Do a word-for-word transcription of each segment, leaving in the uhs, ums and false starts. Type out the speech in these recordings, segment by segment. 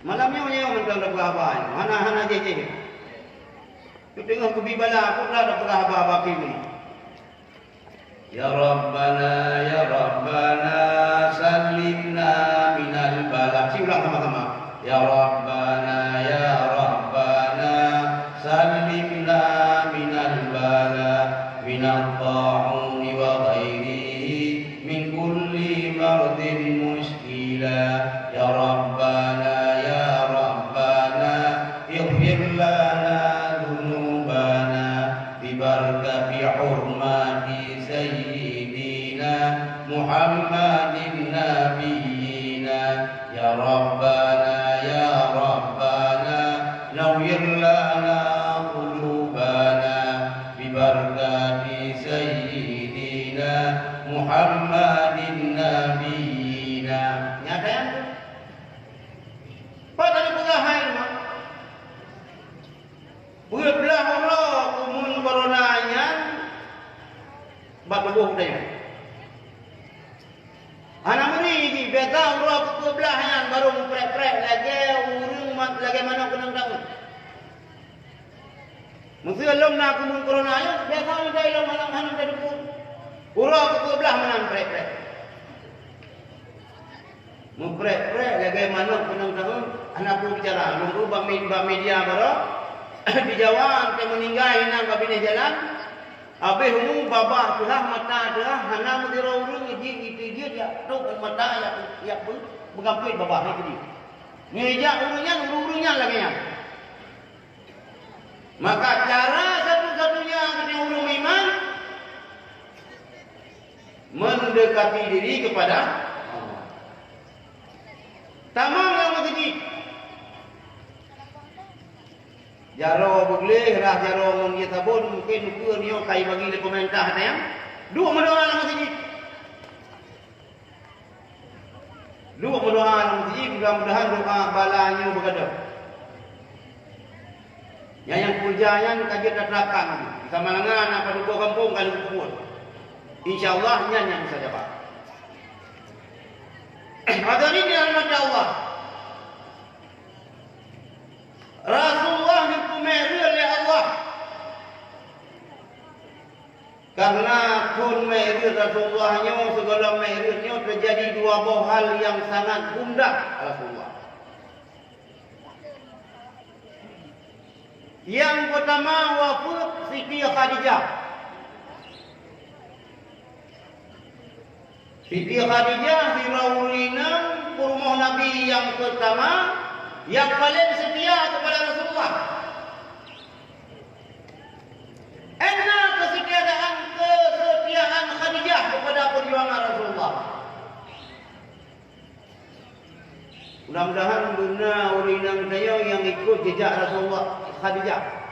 Malam nyoe, nyoe mantong tapeugah haba nyoe. Hana, hana jih-jih. Teungoh kubi bala, peue tapeugah haba-haba keu nyoe. Ya Rabbana, ya Rabbana, sallimna minal bala. Siulang sama-sama. Ya Rabbana, ya Rabbana, sallimna minal bala, minat ta'uni wa ghairihi, min kulli mardin musykilah. Ya Rabbana, ya Rabbana, ighfir lana dzunubana, bibarakati hurmati sayyidina Muhammadin nabiyina. Ya Rabbana, ya Rabbana, nawwir lana qulubana, bibarakati sayyidina Muhammadin nabiyina. Nyata nyan? Pat tapeugah hai nyoe? Peuet blaih uroe kumun corona nyan bak tuboh tanyoe. Hana meuri jih, biasa uroe keu peuet blaih nyan barô meuprek-prek lagèe ureueng ma-, lagèe manok keunong taun. Meuseu lom na kumun corona nyoe, biasa meutai lom hana, hana teudeungoe. Uroe keu peuet blaih meunan prek-prek. Meuprek-prek lagèe manok keunong taun, hana peue bicara. Lôn peue bak me-, bak media baroe, di Jawa, antée meuninggai inan bak binéh jalan, habéh umu babah teuhah, mata teuhah, hana meusidroe ureueng jih jiteubiet jak tôb mata, jak, jak peu-, peugampét babah, hai keudéh. Nyoe jak ureueng nyan, ureueng-ureueng nyan lagèe nyan. Maka cara satu-satunya geutanyoe ureueng meuiman, mendekati diri kepada Allah. Tamong lam meuseujid. Jaroe beugleh, rhah jaroe ngon ié sabon, mungken ukeue nyoe ka jibagi lé pemerintah nyan. Duek meudoa lam meuseujid. Duek meudoa lam meuseujid, mudah-mudahan doa bala nyoe beugadôh. Nyang, nyang keureuja nyan ka jeuet taterapkan. Di Samalanga na padub boh gampông ka lheueh geupeubuet. Insya Allah, nyan nyang mustajabah. Hadirin dirahmati Allah. Rasulullah neupeumi'raj lé Allah. Karena thon mi'raj Rasulullah nyoe, sigohlom mi'raj nyoe teujadi dua boh hal nyang sangat gundah Rasulullah. Nyang peutama, wafeuet Siti Khadijah. Siti Khadijah sidroe ureueng inong peurumoh Nabi nyang peutama, nyang paleng seutia keupada Rasulullah. Ena keusetiaan, keusetiaan Khadijah keupada peujuangan Rasulullah. Mudah-mudahan beuna ureueng inong tanyoe nyang ikot jeujak Rasulullah, Khadijah.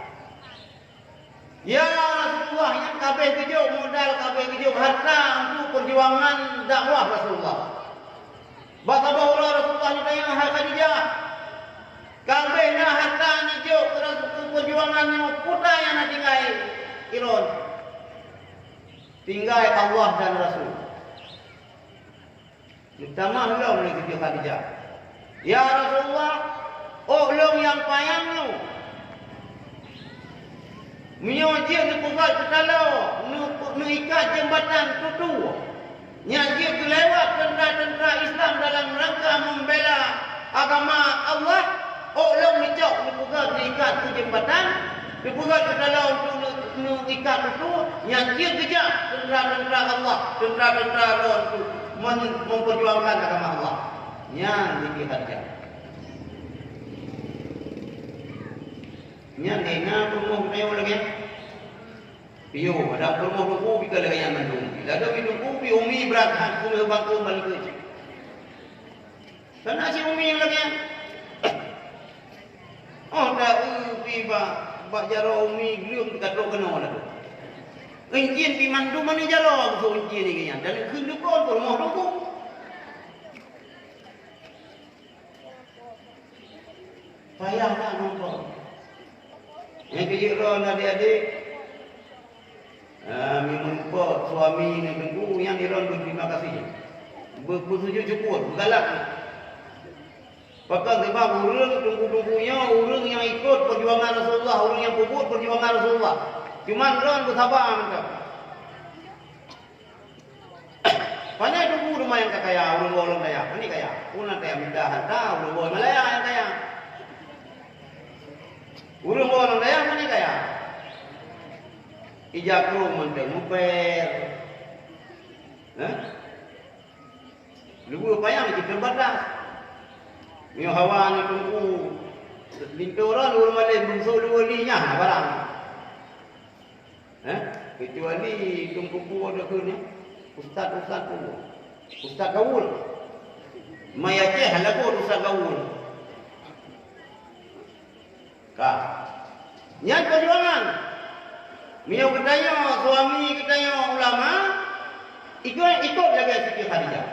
Ya Rasulullah, nyan ka abéh geujok modal, ka abéh geujok harta untuk peujuangan dakwah Rasulullah. Bak saboh uroe Rasulullah neutanyong, "Hai Khadijah, ka abéh na harta neujok keu Rasul, keu peujuangan nyoe, peue nyang na tinggai ilôn?" "Tinggai Allah dan Rasul." Geutamah lom lé Siti Khadijah, "Ya Rasulullah, ôk lôn nyang panyang nyoe, meunyoe jeuet neupeugöt keutaloe, neu-, neuikat jeumbatan tutue, nyan jeuet keu lewat teuntra-teuntra Islam dalam rangka membela agama Allah, ôk lôn neucok neupeugöt neuikat keu jeumbatan, neupeugöt keutaloe untuk neu-, neuikat tutue, nyan jeuet geujak teuntra-teuntra Allah, teuntra-teuntra Roh untuk men-, memperjuangkan agama Allah." Nyan Siti Khadijah. Nyan hina peurumoh geutanyoe lagèe nyan. Piôh, ada peurumoh teungku pih ka lagèe nyan mandum. Ladôm teungku pih umi brat that, keuneuk bangkong balik keu cit. Kana cit umi nyang lagèe nyan. Oh, ta-eu pih bak, bak jaroe umi gleueng teuka trok keunoe ladôm. Euncien pih mandum aneuk jaroe geusok euncien lagèe nyan. Dan kheun leukoe peurumoh teungku. Payah that nonton. Nyang keujeuet droe adik-adik, ah, meunyoe meurumpok suami ngon teungku, nyan droe beuterima kasih. Beu-, beusujud syukur, beugalak. Pakon? Sabab ureuëng teungku-teungku nyoe ureuëng nyang ikot peujuangan Rasulullah, ureuëng nyang peubuet peujuangan Rasulullah. Cuman droen beusaba mantong. Pane teungku teuma nyang ka kaya, ureuëng woe lam dayah, pane kaya. Ureuëng lam dayah mita hareuta, ureuëng woe Malaya nyang kaya. Ureuëng woe lam dayah pane kaya. Ija krueng mantong muper. Hah? Luweue panyang cit teubatas. Meunyoe hawa nyoe teungku, linto droen ureuëng malém bungso luweue li nyan barang. Eh, keucuali teungku pu ada keu nyoe, ustaz-ustaz pu, ustaz gaul. Maya Aceh hana buet ustaz gaul. Ka. Nyan peujuangan. Meunyoe geutanyoe suami, geutanyoe ulama, ikot, ikot lagée Siti Khadijah.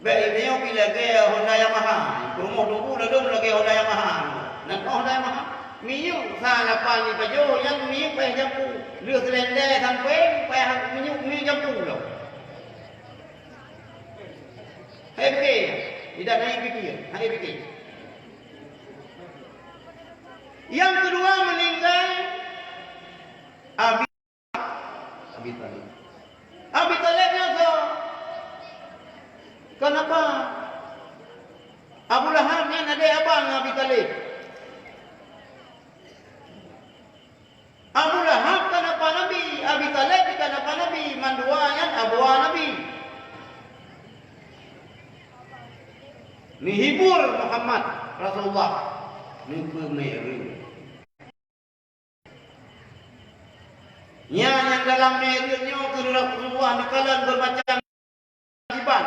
Bék meunyoe pih lagée Honda Yamaha. Peurumoh teungku ladôm lagée Honda Yamaha. Nan Honda Yamaha. Minyeuk sa lapan ipajoh, nyan minyeuk paih jampu. Lheueh seulendé sampoe paih minyeuk, minyeuk jampu lom. Hai pike, tidak naik pike, hai pike. Yang kedua meninggal Abi, Abi Thalib. Abi Thalib nyoe soe? Kenapa? Abu Lahab nyan adék abang Abi Thalib. Abu Lahab kan apa Nabi, Abi Thalib kan apa Nabi, mandua nyan abua Nabi. Neuhibur Muhammad Rasulullah neupeumeureuet. Nyan nyang dalam meureuet nyoe keu Rasulullah neukalon beumacam kewajiban.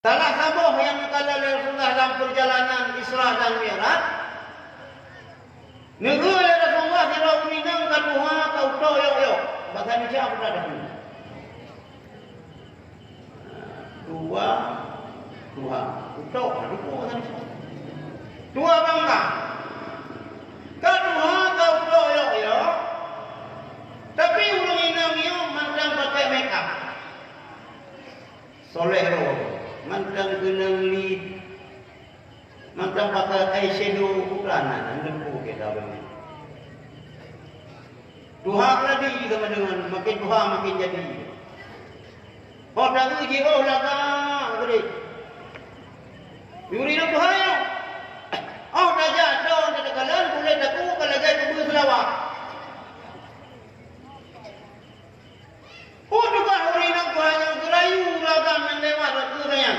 Salah saboh nyang neukalon lé Rasulullah lam peurjalanan Isra dan Mi'raj, neueu lé Rasulullah sidroe ureuëng inong ka tuha, ka utok yok-yok. Basa Indonesia apa dah tuha? Tuha, tuha. Utok, lupa basa Indonesia. Tuha bangka. Ka tuha, ka utok yok-yok. Tapi ureuëng inong nyoe mantong pakai make up. Soleh roh, mantong keunong lip, mantong pakai eyeshadow, bukan, nah, nah, lempu kita orang ni. Tuha lagi sama dengan makin tuha makin jadi. Oh, tak uji, oh, lagak, gede. Yuri nak tuha ya. Oh, tak jatuh, tak tekalan, boleh takut kalau jadi kubur selawat. Peue tugaih ureuëng inong tuha nyang geurayu ureuëng agam nyang lewat rot keu gobnyan?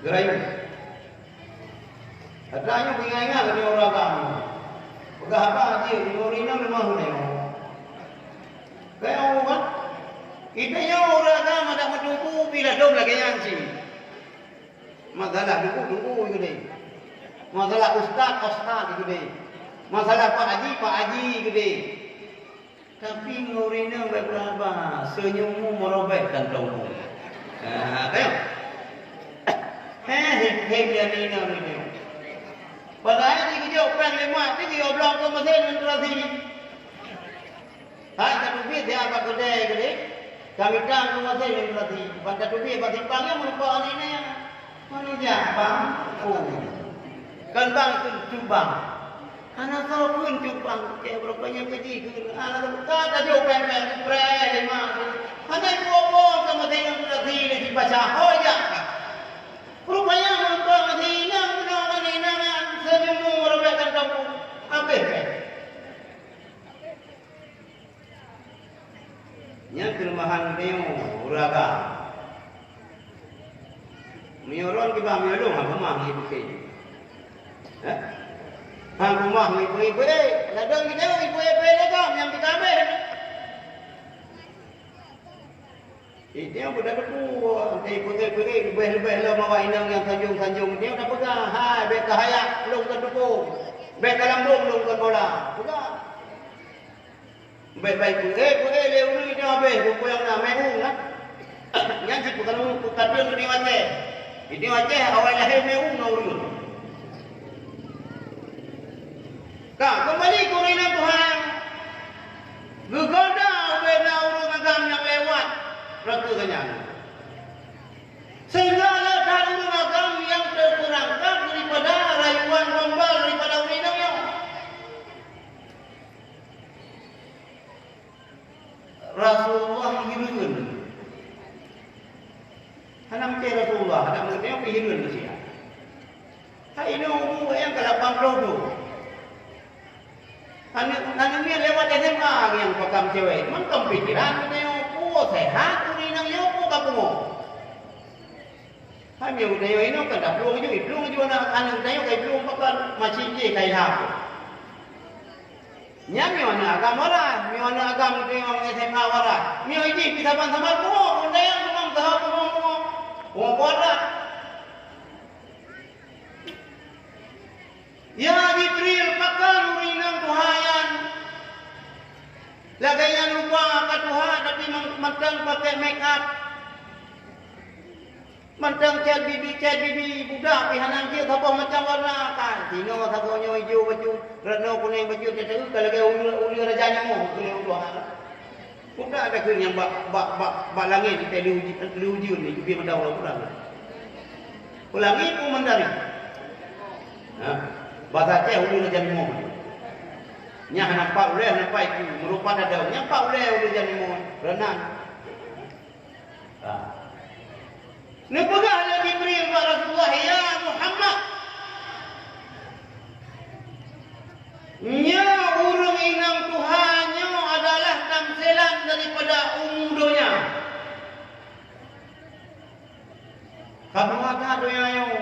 Geurayu. Atra nyoe peuingat-ingat lé ureuëng agam. Peugah haba jih, ureuëng inong leumah ulée. Kaya ureuëng kan? Kita nyoe ureuëng agam adak meutubu pih ladôm lagée nyan cit. Masalah teungku, teungku geude. Masalah ustaz, ustaz geude. Masalah pak haji, pak haji geude. Tapi ngon ureuëng inong bék beuraba, senyummu meurobek kantongmu. Nah, kan? Heh, heh, heh, dia ni inong ni. Padahai di geujok péng lima, di geujok blok ke mesin ngon terasi. Hai tateubiet siat bak keudè geude, ka mita keu maséng ngon nasi. Ban tateubiet bak simpang nyan meurumpok aneuk nyan. Manusia bang, oh. Kan bang tu cubang. Hana soe pun cubang, cek beurapa nyan keujih keu hana soe. Ka tajok péng-péng, preh lima tu. Hana ipo-po ka maséng ngon nasi lé sibaca. Ho jak ka. Rupanya meurumpok nasi nyan, meunan ngon inong nyan, senyum meurobek kantong. Habéh péng. Nyan keuleumahan geutanyoe ureuëng agam. Meunyoe droen kiban meunyoe lôn han keumah ngon ibu-ibu. Hah? Han keumah ngon ibu-ibu, eh, ladôm geutanyoe ibu-ibu lé agam nyang teuka habéh. Geutanyoe beutateupeue, ibu-ibu leubeh-leubeh lom awak inong nyang sanjong-sanjong. Geutanyoe tapeugah, hai, bék kahayak lôn ka tukong. Bék kalambong lôn ka bola. Peugah. Bék bai peuék-peuék lé ureuëng inong habéh, bukon nyang na meu'ung na. Nyan cit peukadeung, peukadeung keu di Aceh. Di Aceh awai lahé meu'ung na ureuëng. Ka, keumbali keu ureuëng inong Tuhan. Geugoda ubé na Rasa kenyang. Sehingga ada ureuëng agam nyang terperangkap daripada rayuan gombal daripada ureuëng inong nyoe. Rasulullah hireuen. Hana meucé Rasulullah, hana meucé hireuen manusia. Hai inong umu nyang ka lapan ploh dua. Aneuk, aneuk miet lewat S M A nyang pakam cewek. Mantong pikiran geutanyoe, peue sehat ureuëng inong nyoe, peue ka pungo. Hai meunyoe geutanyoe inong kan taplueng ju, iplueng ju aneuk, aneuk geutanyoe ka iplueng pakon, masih jih ka ilham. Nyan meunyoe aneuk agam waras, meunyoe aneuk agam geutanyoe S M A waras. Meunyoe jih pih saban-saban pungo, pun dayang pungo, pungo, pungo, pungo waras. Ya Jibril, pakon ureuëng inong tuha nyan? Lagée nyan rupa ka tuha, tapi man-, mantong pakai make up. Mantong cat bibi, cat bibi, budak pih hana jeuet saboh macam warna. Kan sinoe sagoe nyoe ijo bacut, reunong kunéng bacut, nyata ka lagée uleue, uleue raja nyoe, uleue udoe. Peue na takheun nyang bak, bak, bak, bak langét teuh lheueh ujeuen, lheueh ujeuen nyoe, jubie mantong ureuëng peurang. Peue langét peue mandari. Ha? Basa Aceh uleue raja nyoe. Nyan hana pat ulée, hana pat iku, meurupat dadong. Nyan pat ulée uleue raja nyoe. Reunang. Ha. Neupeugah lé Jibril bak Rasulullah, "Ya Muhammad, nyoe ureuëng inong tuha nyoe adalah tamsilan daripada umu donya." Ka meuwata donya nyoe.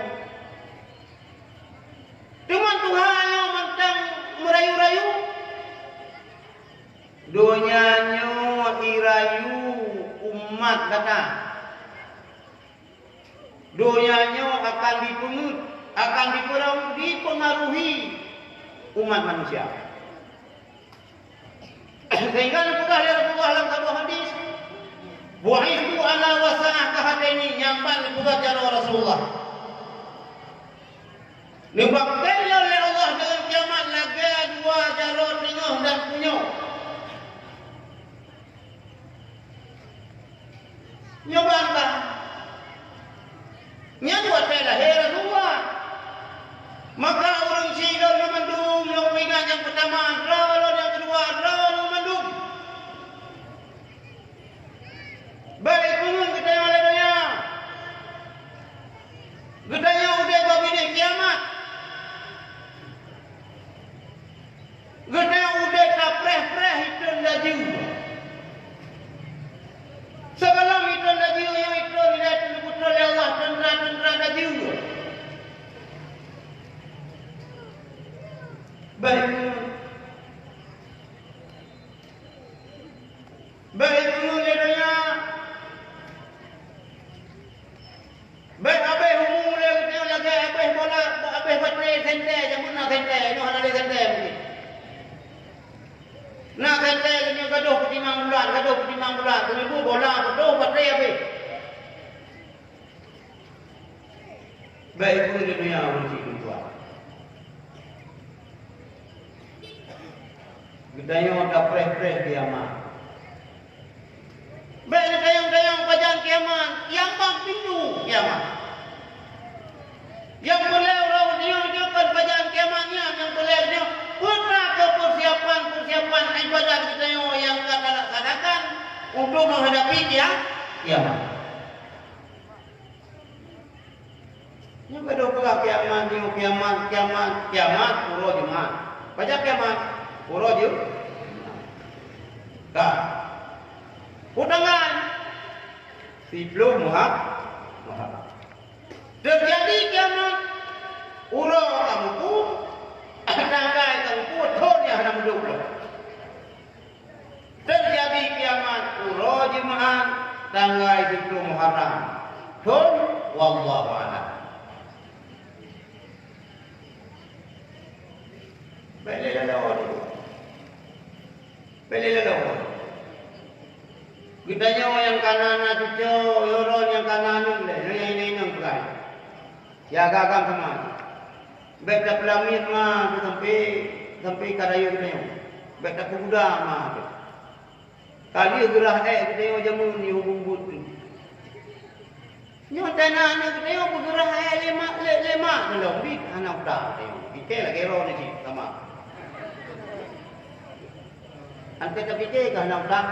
Teuma tuha nyoe mantong meurayu-rayu. Donya nyoe irayu umat gata. Donya nyoe akan dipeungeut, akan dipeurau-, dipeungaruhi umat manusia. Sehingga neupeugah lé Rasulullah lam saboh hadis, "Bu'itsu ana wa sa'ah kahataini," nyan ban neupeugah jaroe Rasulullah. Neubakeu lôn lé Allah deungon kiamat lagée dua jaroe teungoh dan punyueng. Nyoe bantah. Nyan watée lahé Rasulullah. Maka ureuëng sidroe mandum lôn peuingat nyang peutama, droe lôn nyang keudua, droe lôn mandum. Bék ipeungeut geutanyoe lé donya. Geutanyoe udeb bak binéh kiamat. Geutanyoe udeb tapreh-preh iton laju. Sigohlom iton laju, nyoe iton ilée lôn peutrön lé Allah teuntra-teuntra laju. Bék ipeungeut. Bék ipeungeut lé donya. Bék abéh umu lé geutanyoe lagée abéh bola, abéh batré sentée, jameun na sentée, nyoe hana lé sentée mungken. Na sentée geutanyoe gadôh peutimang bulan, gadôh peutimang bulan, keuneuk bola gadôh batré abéh. Bék ipeungeut lé donya ureuëng syiek meutuah. Geutanyoe tapreh-preh kiamat. Bék neutanyong-tanyong pajan kiamat, nyang bak pintoe kiamat. Nyang peureulée uroe nyoe, nyoe kon pajan kiamat nyan, nyang peureulée nyoe, peue na keu peusiapan-peusiapan ibadat geutanyoe nyang ka talaksanakan untuk meuhadapi kia-, kiamat. Nyoe gadôh peugah kiamat, nyoe kiamat, kiamat, kiamat uroe Jumat. Pajan kiamat? Uroe Ju-, ka. Peue tanggai? Siploh Muha-, Muharram. Teujadi kiamat uroe ka muphom, tanggai ka muphom, thon nyang hana meudub lom. Teujadi kiamat uroe Jumat, tanggai siploh Muharram. Thon, wallahu a'lam. Bék lé laloe. Bék lé laloe. Geutanyoe nyang kana na cucoe, uroe nyoe nyang kana aneuk lé, nyoe nyang inong-inong peugah. Ya agam-agam sama. Bék tapeulamiet ma teuh sampai, sampai ka rayeuk geutanyoe. Bék tapeuguda ma teuh. Ka lheueh geurhah ék geutanyoe jameun nyoe ubit-ubit teuh. Nyoe tanyoe aneuk geutanyoe beugeurah èk lé mak, lé, lé mak teuh lom, bit hana utang geutanyoe. Pike lagèe droeneuh cit sama. Anté tapike ka hana utang.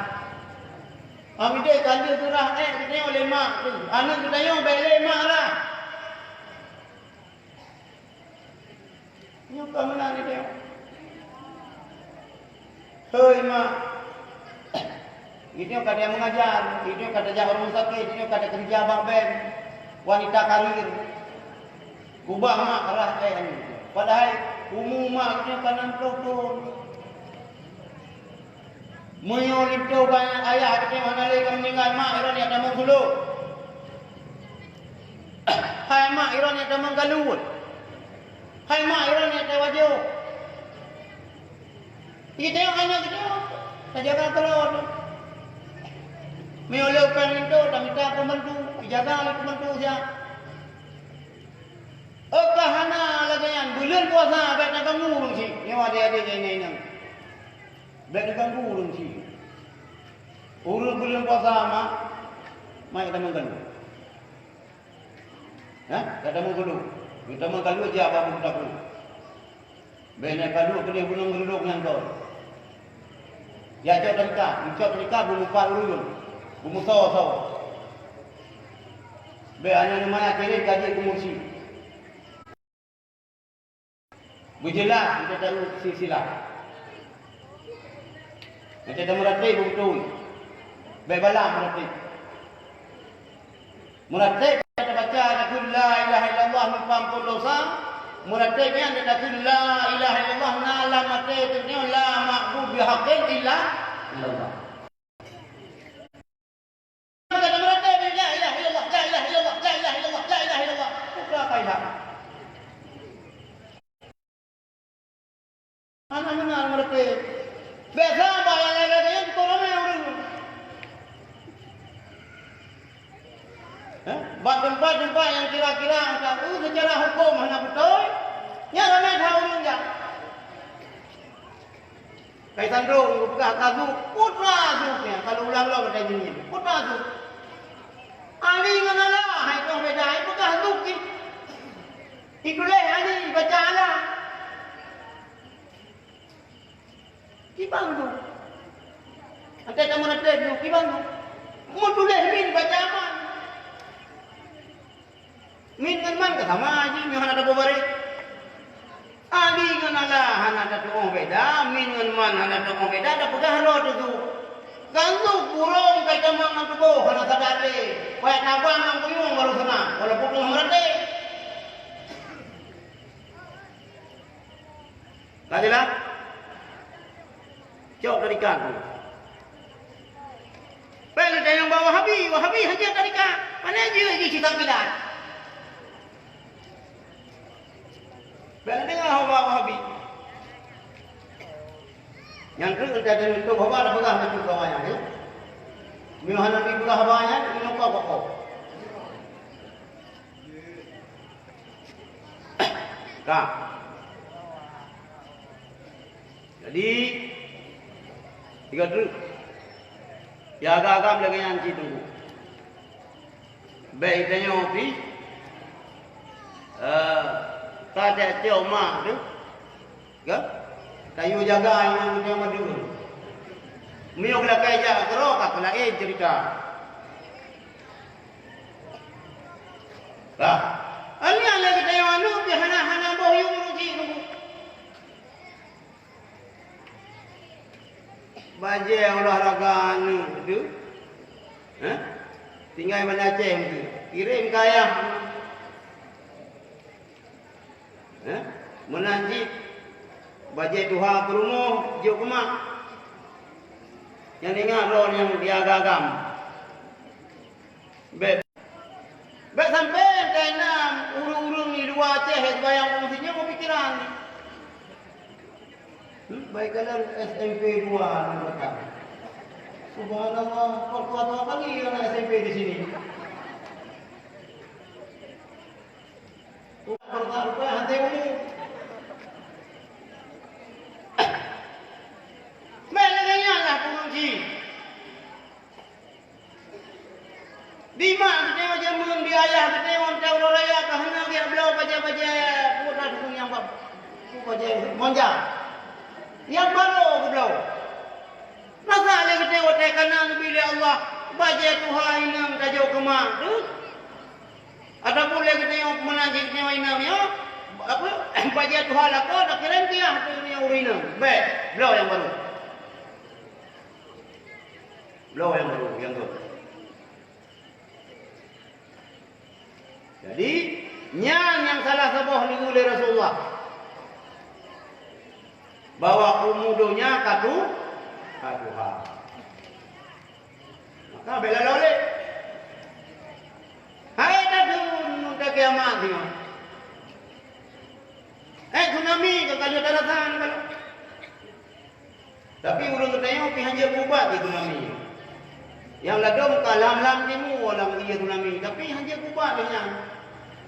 Amide ka lheueh geurah èk geutanyoe lé mak teuh. Aneuk geutanyoe bèk lé mak rah. Nyoe ka meunan geutanyoe. Hei mak, geutanyoe ka tameungajar, geutanyoe ka tajak rumoh sakét, geutanyoe ka takeureuja bak bank, wanita karir. Kubah mak rah èk nyoe. Padahai umu mak geutanyoe ka nam ploh thon. Meunyoe linto bangai ayah geutanyoe hana lé nyang meuninggai, mak droeneuh nyang tamong sulok. Hai mak droeneuh nyang tamong galuen. Hai mak droeneuh nyang tawajoh. Geutanyoe hana geutanyoe tajaga keudroe. Meunyoe lé upeng linto tamita peubantu, ijaga lé peubantu siat. Óh ka hana lagèe nyan, buleuen puasa bèk taganggu ureueng chik. Nyoe adé-adé nyang inong-inong. Bèk neuganggu ureueng chik. Ureueng buleuen puasa mak, mak gata meugaluen. Hah? Gata meugaluen. Gata meugaluen jak bak buku tabu. Bèk na galuen keudeh bunoe meurudok nyang kon. Jak cok teuka, cok teuka beumeupat ureueng, beumeusoe-soe. Bèk hana neumanyak kirém ka jeuet keu mursyid. Beujeulaih, geutanyoe taeu silsilah. Geutanyoe tameuratéb beutôi. Bèk balam meuratéb. Meuratéb tabaca takheun la ilaha illallah meupeuampôn dosa. Meuratéb nyan takheun la ilaha illallah na lam até tanyoe la ma'bud bihaqqin illa illallah. Ka tameuratéb, la ilaha illallah, la ilaha illallah, la ilaha illallah, la ilaha illallah. Buka kailah. Hana meunan meuratéb. Biasa bak nyang laén-laén nyan ramé ureueng. Eh, bak teumpat-teumpat nyang kira-kira ka, uh, seucara huköm hana beutôi, nyan ramé that ureueng jak. Kaisan droe geupeugah ka zuk, putra zuk nyan, kalau ulang lom gata nyan, putra zuk. Ali ngon Allah, hai toh beda, hai peugah zuk jih. Ituléh Ali baca Allah. Kiban zuk. Anté kamoe na treb zuk, kiban zuk. Meutuléh min baca aman. Min ngon man ka sama jih, nyoe hana taboh bareh. Ali ngon Allah hana tatu'oh beda, min ngon man hana tatu'oh beda, tapeugah droe teuh zuk. Kan zuk burông ka itamong ngon tuboh hana sadar lé. Payah tabang ngon kuyueng baru seunang, walaupun teungoh meuratéb. Ka jeulaih? Cok tarikat tu. Bèk neutanyong bak Wahabi, Wahabi hana tarikat. Pane jeuet jih cit kilat. Bèk neudeungoe haba Wahabi. Nyang keuh teuntèe teuntèe haba tapeugah bacut bak awak nyan, ya. Meunyoe hana jipeugah haba nyan, meunyoe kok, kok, kok. Ka. Jadi, tiga treuk. Ya agam-agam lagèe nyan cit teungku. Bèk tanyoe pih, eh, ka cok mak tu, ka? Tayue jaga inong tanyoe mandum. Meunyoe geulakèe jak keudroe ka peulaén ceurita. Lah, alèh-alèh geutanyoe aneuk pih hana, hana boh yum rugi nunggu. Bajèe olahraga aneuk teuh, eh? Tinggai Banda Aceh meuti. Kirém keu ayah. Eh? Meunan cit bajèe tuha peurumoh jok keu mak. Nyan ingat lôn nyang di agam-agam. Bèk, bèk sampoe keunan ureueng-ureueng di luwa Aceh seumayang ureueng sinyoe beupikiran. Hmm, baik kalian S M P dua ni datang. Subhanallah, kok tua-tua kali anak S M P di sini. Pertama, hati umum. Bèk lagèe nyan lah pengaji. Di mak geutanyoe jameun, di ayah geutanyoe watèe uroe raya ka hana geubloe bajèe-bajèe, peue na teupeue nyang ba-, peue bajèe monja. Nyang barô geubloe. Masa lé geutanyoe watèe ka na neubi lé Allah bajèe tuha inong tajok keu mak, deuh? Ataupun lé geutanyoe meunan cit geutanyoe inong nyoe, apa, bajèe tuha lakoe, takirém piah teuh nyoe ureueng inong. Bèk, bloe nyang barô. Bloe nyang barô, nyang gèt. Jadi, nyan nyang salah saboh neugui lé Rasulullah, bahwa umu donya ka tu-, ka tuha. Maka bèk laloe lé. Hai tadeungon kiamat nyoe. Eh, tsunami ka ka lheueh tarasa nyoe. Tapi ureueng geutanyoe pih hanjeuet keu ubat di tsunami nyoe. Nyang ladôm ka lam-lam timu lam ié tsunami, tapi hanjeuet keu ubat lé nyan.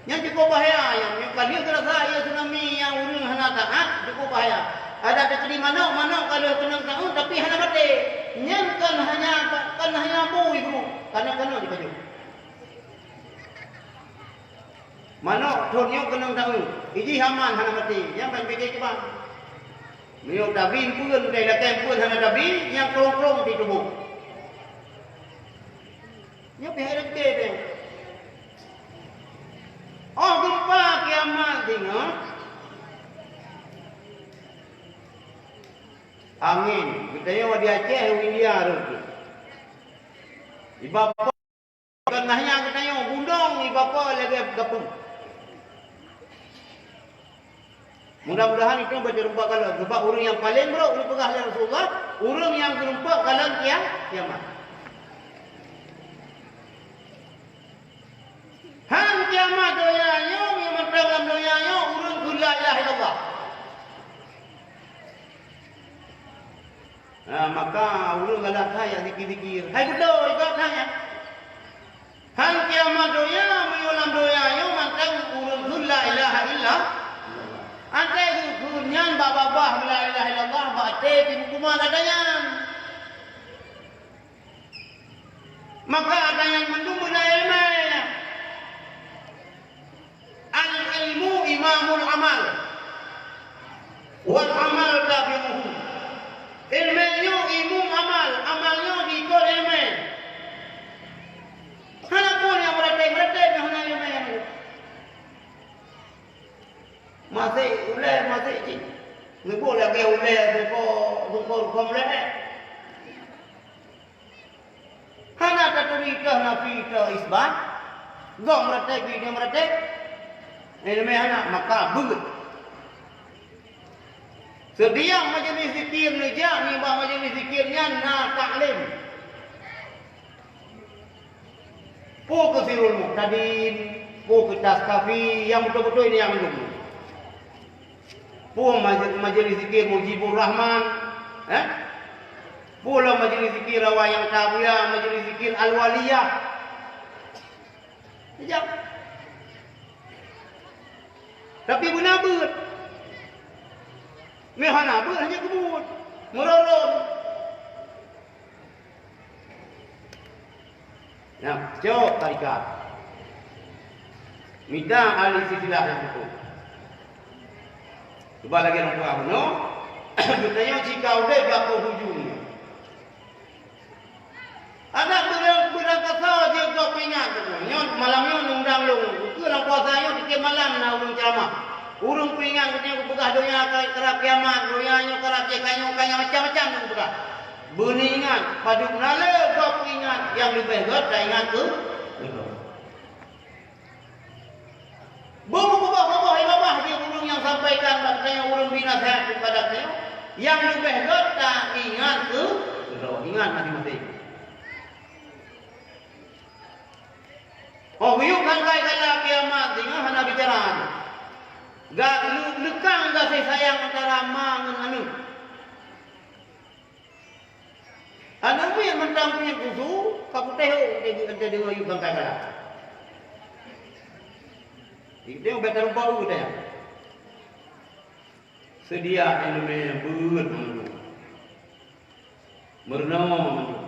Nyan cukup bahaya nyan. Nyoe ka lheueh geurasa ié tsunami nyang ureueng hana taát, cukup bahaya. Adak teukeudi manok, manok ka lheueh keunong taát, tapi hana maté. Nyan kon hanya, kon hanya bui, Guru. Kana-kana jipajoh. Manok thon nyoe keunong taát, iji haman hana maté, nyan ban pike kiban. Meunyoe tabi empeuen, teuh lakèe empeuen hana tabi, nyang krong-krong di tuboh. Nyoe pih ada gede teuh. Oh, geumpa kiamat singoh. Angén, geutanyoe di Aceh, u India rhot. Iba Kon nahya geutanyoe gunong ibapoe lagèe gapeue. Mudah-mudahan itu baca rupa kalon, sebab ureueng nyang paleng brok geupeugah lé Rasulullah, ureueng nyang geureumpok kalon kia-, kiamat. Han kiamat donya nyoe, nyang mantong lam donya nyoe, ureueng kheun la ilaha illallah. Ha, maka ureueng galak that nyang zikir-zikir. Hai beutôi, galak that nyan. Han kiamat donya, meunyoe lam donya nyoe mantong ureueng kheun la ilaha illallah. Até geukheun nyan bak babah la ilaha illallah, bak até pih meukeumah gata nyan. Maka gata nyan mandum beuna iéleumé. Al-ilmu imamul amal, wal amal tabi'uhu. Iéleumé nyoe imum amal, amal nyoe diikot iéleumé. Hana pun nyang meuratéb-meuratéb nyang hana iéleumé. Maséh ulèe, maséh cit. Neuboh lagèe ulèe sungko, sungko rukom lé. Hana taturi teuh nafi teuh isbat. Gob meuratéb, jinoe meuratéb. Iéleumé hana, maka beuet. Setiap majlis zikir neujak, nibak majlis zikir nyan na taklim. Peue keu Sirul Muhtadin, peue keu Taskafi, nyang beutôi-beutôi nyan mandum. Peue maj-, majlis zikir Mujibur Rahman, eh? Peue lom majlis zikir Rawa Nyang Tabuya, majlis zikir Al-Waliyah. Sejak. Tapi beuna beuet. Meuhana beuet hana keubuet. Meurorot. Nah, cok tarikat. Mita ahli silsilah nyang beutôi. Cuba lagèe lôn peugah bunoe, geutanyoe cika udép bak hujung. Adak beurang-, beurangkasoe jeuet gob peuingat. Nyoe malam nyoe undang lôn. Keu lam puasa nyoe tiep malam na ureueng ceuramah. Ureueng peuingat geutanyoe geupeugah donya ka-, karab kiamat, donya nyoe karab jih, ka nyoe, ka nyan, macam-macam geupeugah. Beuneuingat, padub na lé gob peuingat nyang leubeh gèt taingat keu, keu gob. Beumeukeubah-keubah ié babah jih ureueng nyang sampaikan bak geutanyoe, ureueng bri naseuhat keupada geutanyoe, nyang leubeh gèt taingat keu, keu droe, ingat maté-maté. Oh, geuyue sangkai kala kiamat singoh hana bicara. Ga-, leu-, leukang gaséh sayang antara ma ngon aneuk. Aneuk miet mantong miet susu, ka putéh, oh, dia, dia, dia, dia, you bangkai galak. Dia, dia, bèk tarumpok, oh, dia. Seudia iéleumé beuet mandum. Meurunoe mandum.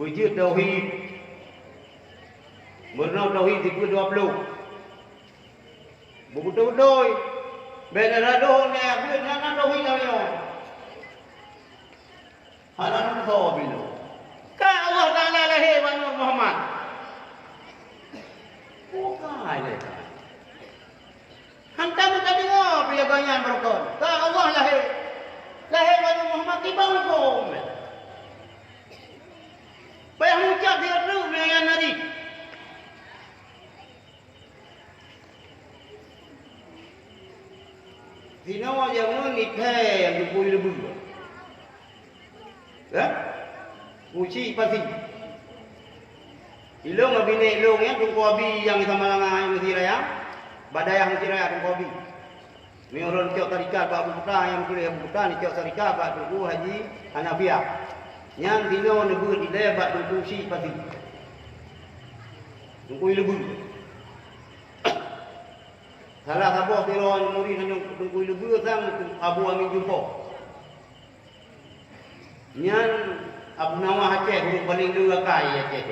Beujeuet tauhid. Meurunoe tauhid sifeuet dua ploh. Beubeutôi-beutôi. Bèk na radoh, na beuet, na, na tauhid lam nyoe. Hana meusoe piloe. Ka Allah Taala lahé bak Nabi Muhammad. Bukai lé. Hantom meukadeungoe piloe gobnyan beurukon. Ka Allah lahé. Lahé bak Nabi Muhammad, kiban hukôm. Payah meucab sigoe treuk meunyoe nyan nari. Sinoe jameun ithèe nyang geupui leubeh. Ya? Kuci pasi. Ilôn ngon binék lôn nyan Teungku Abi nyang di Samalanga nyang Mesir Raya. Bak dayah Mesir Raya Teungku Abi. Meunyoe ulôn cok syarikat bak Abu Kuta, nyang meutuléh Abu Kuta, neucok syarikat bak Teungku Haji Hanafiah. Nyan sinoe neubeuet ilèe bak Teungku Syik Pasi. Teungku Ileubeu. Salah saboh sidroe murit nyan Teungku Ileubeu sang Abu Amin Jumpo. Nyan Abu Nawah Aceh, ureueng paleng le akai Aceh.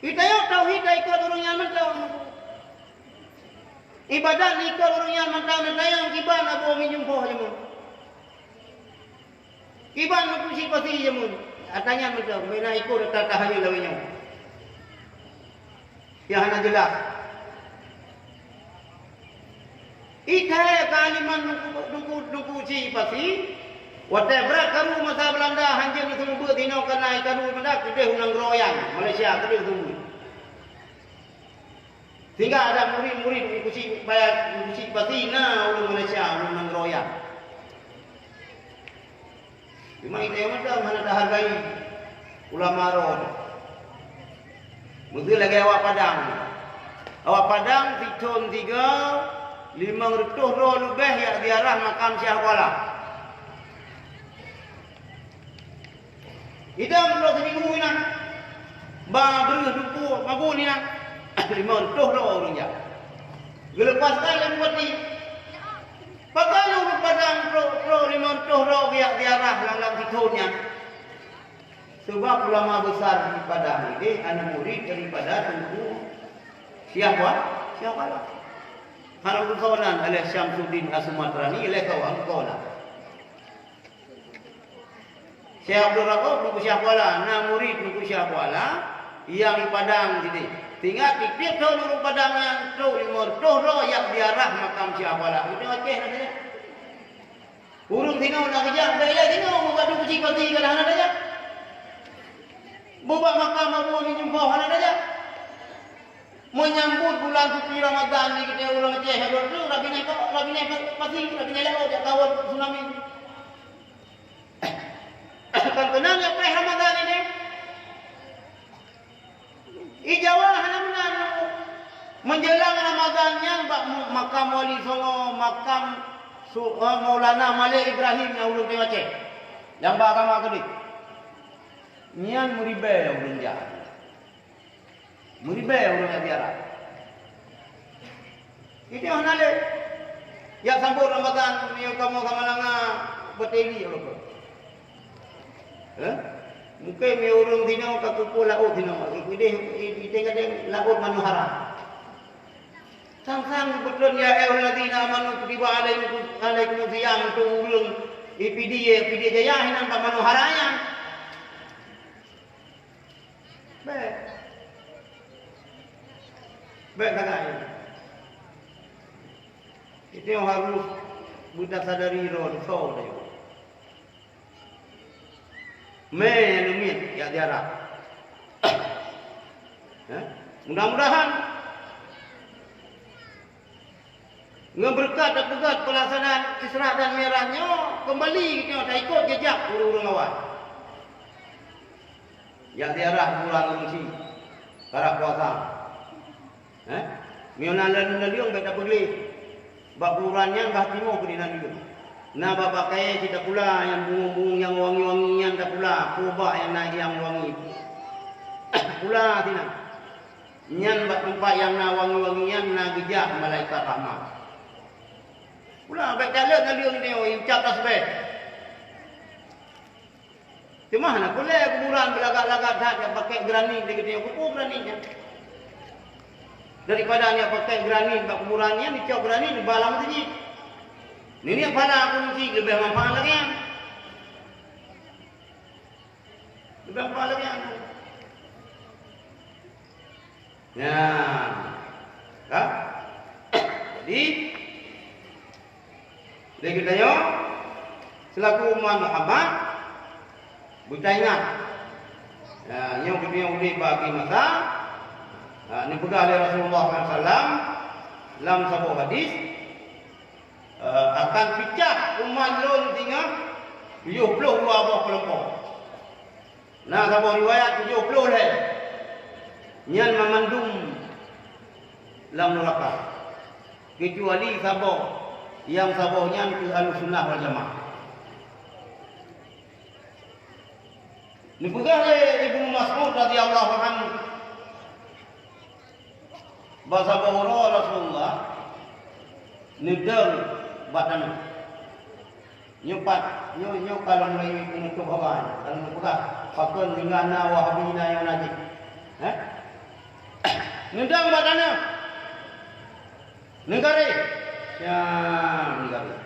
Geutanyoe tauhid taikot ureueng nyan mantong. Ibadat ikot ureueng nyan mantong, neutanyong kiban Abu Amin Jumpo jameun. Kiban Teungku Syik Pasi jameun. Ata nyan mantong, bèk na ikot ata-ata hana lawét nyoe. Nyang hana jeulaih. Ithèe keualiman Teungku, Teungku, Teungku Syik Pasi, watèe brat karu masa Beulanda hanjeuet neuseumeubeuet sinoe ka na karu Beulanda keudéh u nanggroe Yan, Malaysia keudéh seumeubeuet. Sehingga ada murit-murit Teungku Syik, Teungku Syik Pasi na ureueng Malaysia, ureueng nanggroe Yan. Cuma geutanyoe mantong hana tahargai ulama droe. Miseu lagèe awak Padang. Awak Padang sithôn sigoe limong reutôh droe leubeh jak ziarah makam Syekh Kuala. Idong droe siminggu inan. Ba breuh dupo mabon inan. Limong reutôh droe ureueng jak. Geuleupaskan lé bupati. Pakon ureueng Padang trok, trok limong reutôh droe geujak ziarah lam, lam sithôn nyan? Sebab ulama besar di Padang ini aneuk murid daripada Teungku Syekh Wa-, Syekh Kuala. Hana meusoe nan, oleh Syamsuddin As-Sumatrani, oleh kawan meusoe nan. Syekh Abdul Rauf Teungku Syekh Kuala, na murid Teungku Syekh Kuala nyang di Padang sini. Sehingga tiep-tiep thôn ureueng Padang nyan trok limong reutôh droe jak ziarah makam Syekh Kuala. Ureueng Aceh na saja. Ureueng sinoe na geujak, bèk lé sinoe, muka Teungku Syik Pasi ka hana tajak. Bubak makam Abu Amin Jumpo hana tajak. Menyambut bulan suci Ramadan di geutanyoe ureueng Aceh, Rabiul Awal, Rabiul Awal, Rabiul Awal Pasi, Rabiul Awal Laôt, jak kawon tsunami. Kan keunong ya preh Ramadan ini. Di Jawa hana meunan. Menjelang Ramadan nyan bak mu-, makam Wali Songo, makam su-, eh, Maulana Malik Ibrahim nyang ureueng Aceh. Nyang ba agama keudeh. Nyan meuribèe ureueng jak. Meuribèe ureueng jak ziarah. Itu hana lé. Jak sambot Ramadan, meunyoe kamoe Samalanga, bateli ureueng. Eh? Mungkin meunyoe ureueng sinoe ka kumpul laôt sinoe, ideh, ideh kadang laôt Manohara. Sang-sang geupeutreun, "Ya ayyuhallazina amanu kutiba alaikum, alaikumus siyam," untuk ureueng I P D A, P D A Jaya hinan bak Manohara nyan. Bèk. Bèk sagai. Itu yang harus kita sadari droe, soe teuh. Mé nyang neumiet jak ziarah. Eh? Mudah-mudahan ngon beureukat dan peugöt peulaksanaan Isra dan Mi'raj nyoe, keumbali geutanyoe taikot jeujak ureueng-ureueng awai. Jak ziarah kuburan ureueng chik, karab puasa. Eh? Meunyoe na laleueng-laleueng bèk tapeugleh. Bak kuburan nyan bah timoh keu dinan leueng. Na bak-bak kayèe cit tapula nyang bungong-bungong nyang wangi-wangi nyan tapula, peue bak nyang na nyang wangi. Pula sinan. Nyan bak teumpat nyang na wangi-wangi nyan na geujak malaikat rahmat. Pula bèk taleueng laleueng nyoe, ucab tasbeh. Cuma hana peureulée kuburan beulagak-lagak that jak pakai granit lé geutanyoe, keupeue granit nyan? Daripada nyan pakai granit bak kuburan nyan, icok granit iba lam meuseujid. Niniak pahala keu meuseujid leubeh manfaat lagée nyan. Leubeh manfaat lagée nyan. Nyan. Ka? Jadi, lé geutanyoe, selaku umat Muhammad, beutaingat. Ya, nyoe geutanyoe udeb bak akhé masa, ha, neupeugah lé Rasulullah sallallahu alaihi wasallam lam saboh hadis, eh, akan picah umat lôn singoh tujoh ploh dua boh keulompok. Na saboh riwayat tujoh ploh lhée. Nyan mamandum lam nuraka. Keucuali saboh, nyang saboh nyan keuh Ahlussunnah wal Jamaah. Neupeugah lé Ibnu Mas'ud radhiyallahu anhu, bak saboh uroe Rasulullah neudong bak tanoh. Nyoe pat, nyoe, nyoe ka lôn mulai peunutôp haba nyoe. Ka lôn peugah, pakon singoh na Wahabi na nyang najih. Heh? Neudong bak tanoh. Neugaréh. Siang neugaréh.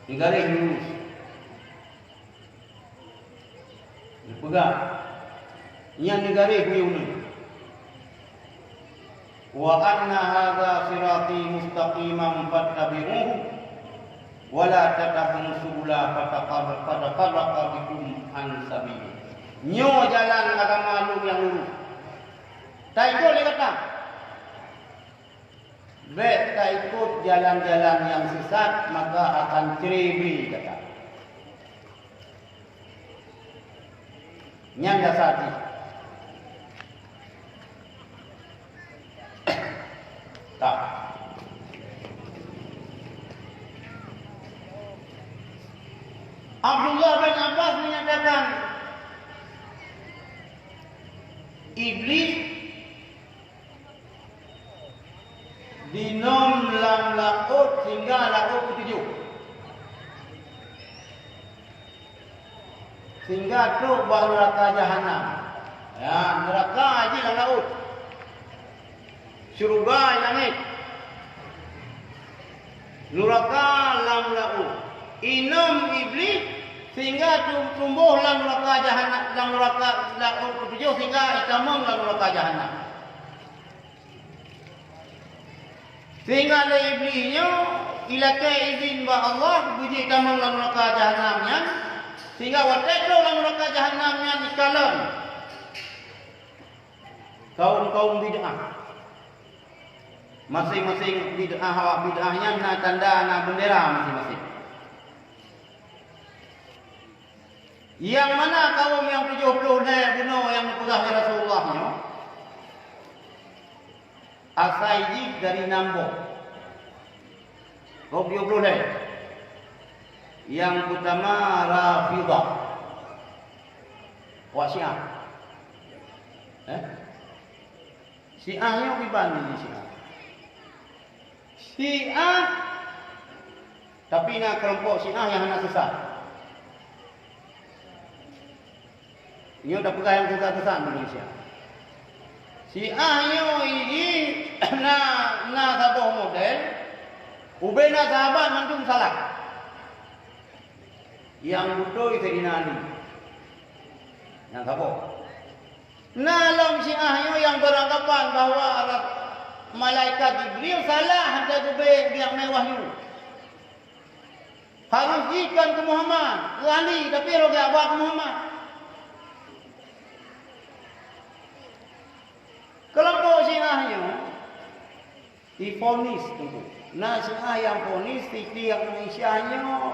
Neugaréh lurus. Neupeugah, nyan neugaréh bak uneuen. "Wa anna hadza sirati mustaqiman fattabi'uhu, wa la tattabi'us subula fataqar-, fatafarraqa bikum an sabilih." Nyoe jalan agama lôn nyang lurus. Taikot lé gata. Bék taikot jalan-jalan nyang sesat, maka akan ceureubreh gata. Nyan dasar jih. Tak. Abdullah bin Abbas menyatakan, Iblis dinom lam laôt sehingga laôt keutujoh. Sehingga trok bak neuraka jahanam. Ya, neuraka jih lam laôt. Syeuruga di langét. Neuraka lam laôt. Inom Iblih sehingga tu-, tumboh lam neuraka jahanam, lam neuraka laôt keutujoh sehingga itamong lam neuraka jahanam. Sehingga lé Iblih nyoe ilakée idhin bak Allah beujeuet tamong lam neuraka jahanam nyan, sehingga watée trok lam neuraka jahanam nyan ikalon kaum-kaum bid'ah. Maséng-maséng bid'ah, awak bid'ah nyan na tanda, na beundera maséng-maséng. Nyang mana kaum nyang tujoh ploh lhée bunoe nyang geupeugah lé Rasulullah nyoe? Asai jih dari nam boh. Kaum tujoh ploh lhée. Nyang peutama Rafidah. Awak Syiah. Eh? Syiah nyoe kiban jih Syiah. Syiah, tapi na keulompok Syiah nyang hana sesat. Nyoe tapeugah nyang sesat-sesat Malaysia. Syiah nyoe jih na, na saboh model, ubena sahabat mandum salah. Nyang beutôi Saidina Ali. Nyang saboh. Na lom Syiah nyoe nyang beuranggapan bahwa ra-, malaikat Jibril salah hantom geubri biak mé wahyu. Harôh jih kon keu Muhammad, keu Ali, tapi roh geubri bak Muhammad. Keulompok Syiah nyoe, iponis teungku. Na Syiah nyang ponis Siti Aisyah nyoe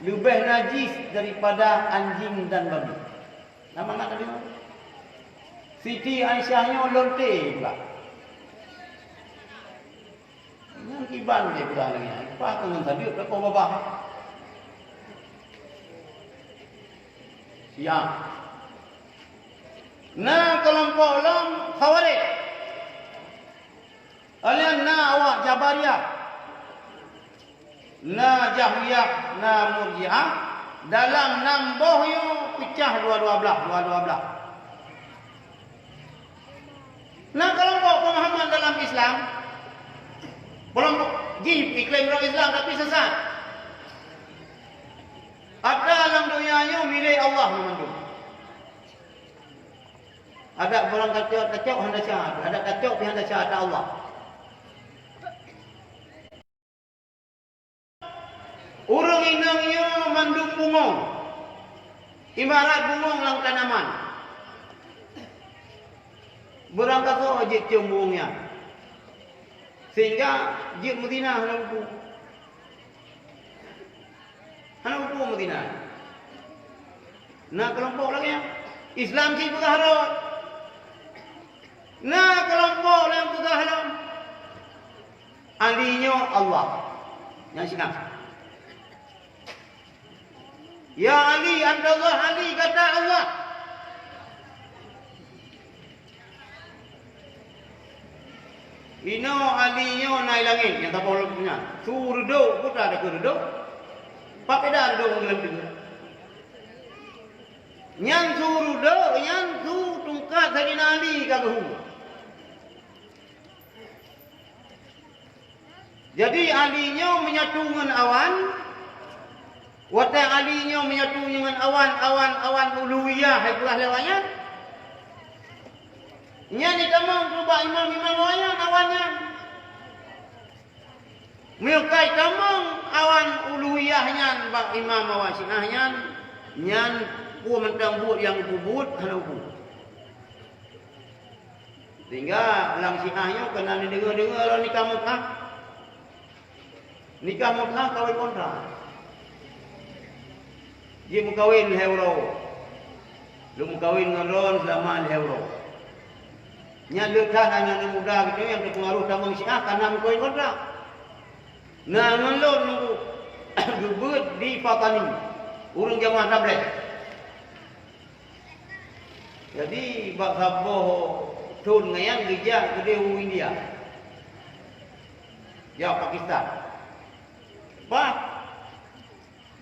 leubeh najis daripada anjing dan babi. Nama nak tadi? Siti Aisyah nyoe lonte pula. Nyang kiban dia pula lagi. Pah keu ngon sadeuk, tak kau babah. Siap. Na keulompok lom Khawarij. Alien na awak Jabariyah, na Jahmiyah, na Murji'ah, Dalam nam boh nyoe peucah dua-dua blaih, dua-dua blaih. Na keulompok peumahaman dalam Islam, keulompok jih iklaim droe Islam tapi sesat. Atra lam donya nyoe milék Allah meumandum. Adak barang tacok, tacok hana syahadat, adak tacok pih hana syahadat Allah. Ureuëng inong nyoe mandum bungöng, ibarat bungöng lam tanaman. Beurangkasoe jeuet ciöm bungöng nyan, sehingga jeuet meuzina hana mupu. Hana mupu meuzina. Na keulompok lagée nyan. Islam cit peugah rot. Na keulompok nyang peugah lom, Ali nyoe Allah. Nyang sinan. Ya Ali, anta Allah, Ali gata Allah. Inoe Ali nyoe na i langét nyang saboh lom nyan. Su reudok, peue takheun reudok? Pat beda reudok ngon lam teungoh. Nyan su reudok, nyan su tungkat Saidina Ali ka geuhu. Jadi Ali nyoe menyatu ngon awan, watée Ali nyoe menyatu ngon awan, awan, awan uluhiyah hai peugah lé awak nyan. Nyan itamong keu bak imam-imam awak nyan awan nyan. Meunyoe ka itamong awan uluhiyah nyan bak imam awak Syiah nyan, nyan peue mantong buet nyang geupeubuet hana mupu. Sehingga lam Syiah nyoe keunan neudeungoe-deungoe lom nikah muthah. Nikah muthah kawén kontrak. Jimeukawen lhée uroe. Lôn meukawen ngon droen seulama lhée uroe. Nyan le that aneuk-aneuk muda geutanyoe nyang teupeungaruh tamong Syiah kana meukawen kontrak. Na ngon lôn nunggu geubeuet di Patani, ureuëng jamaah tabligh. Jadi, bak saboh thon nyan geujak keudeh u India, jak Pakistan. Bah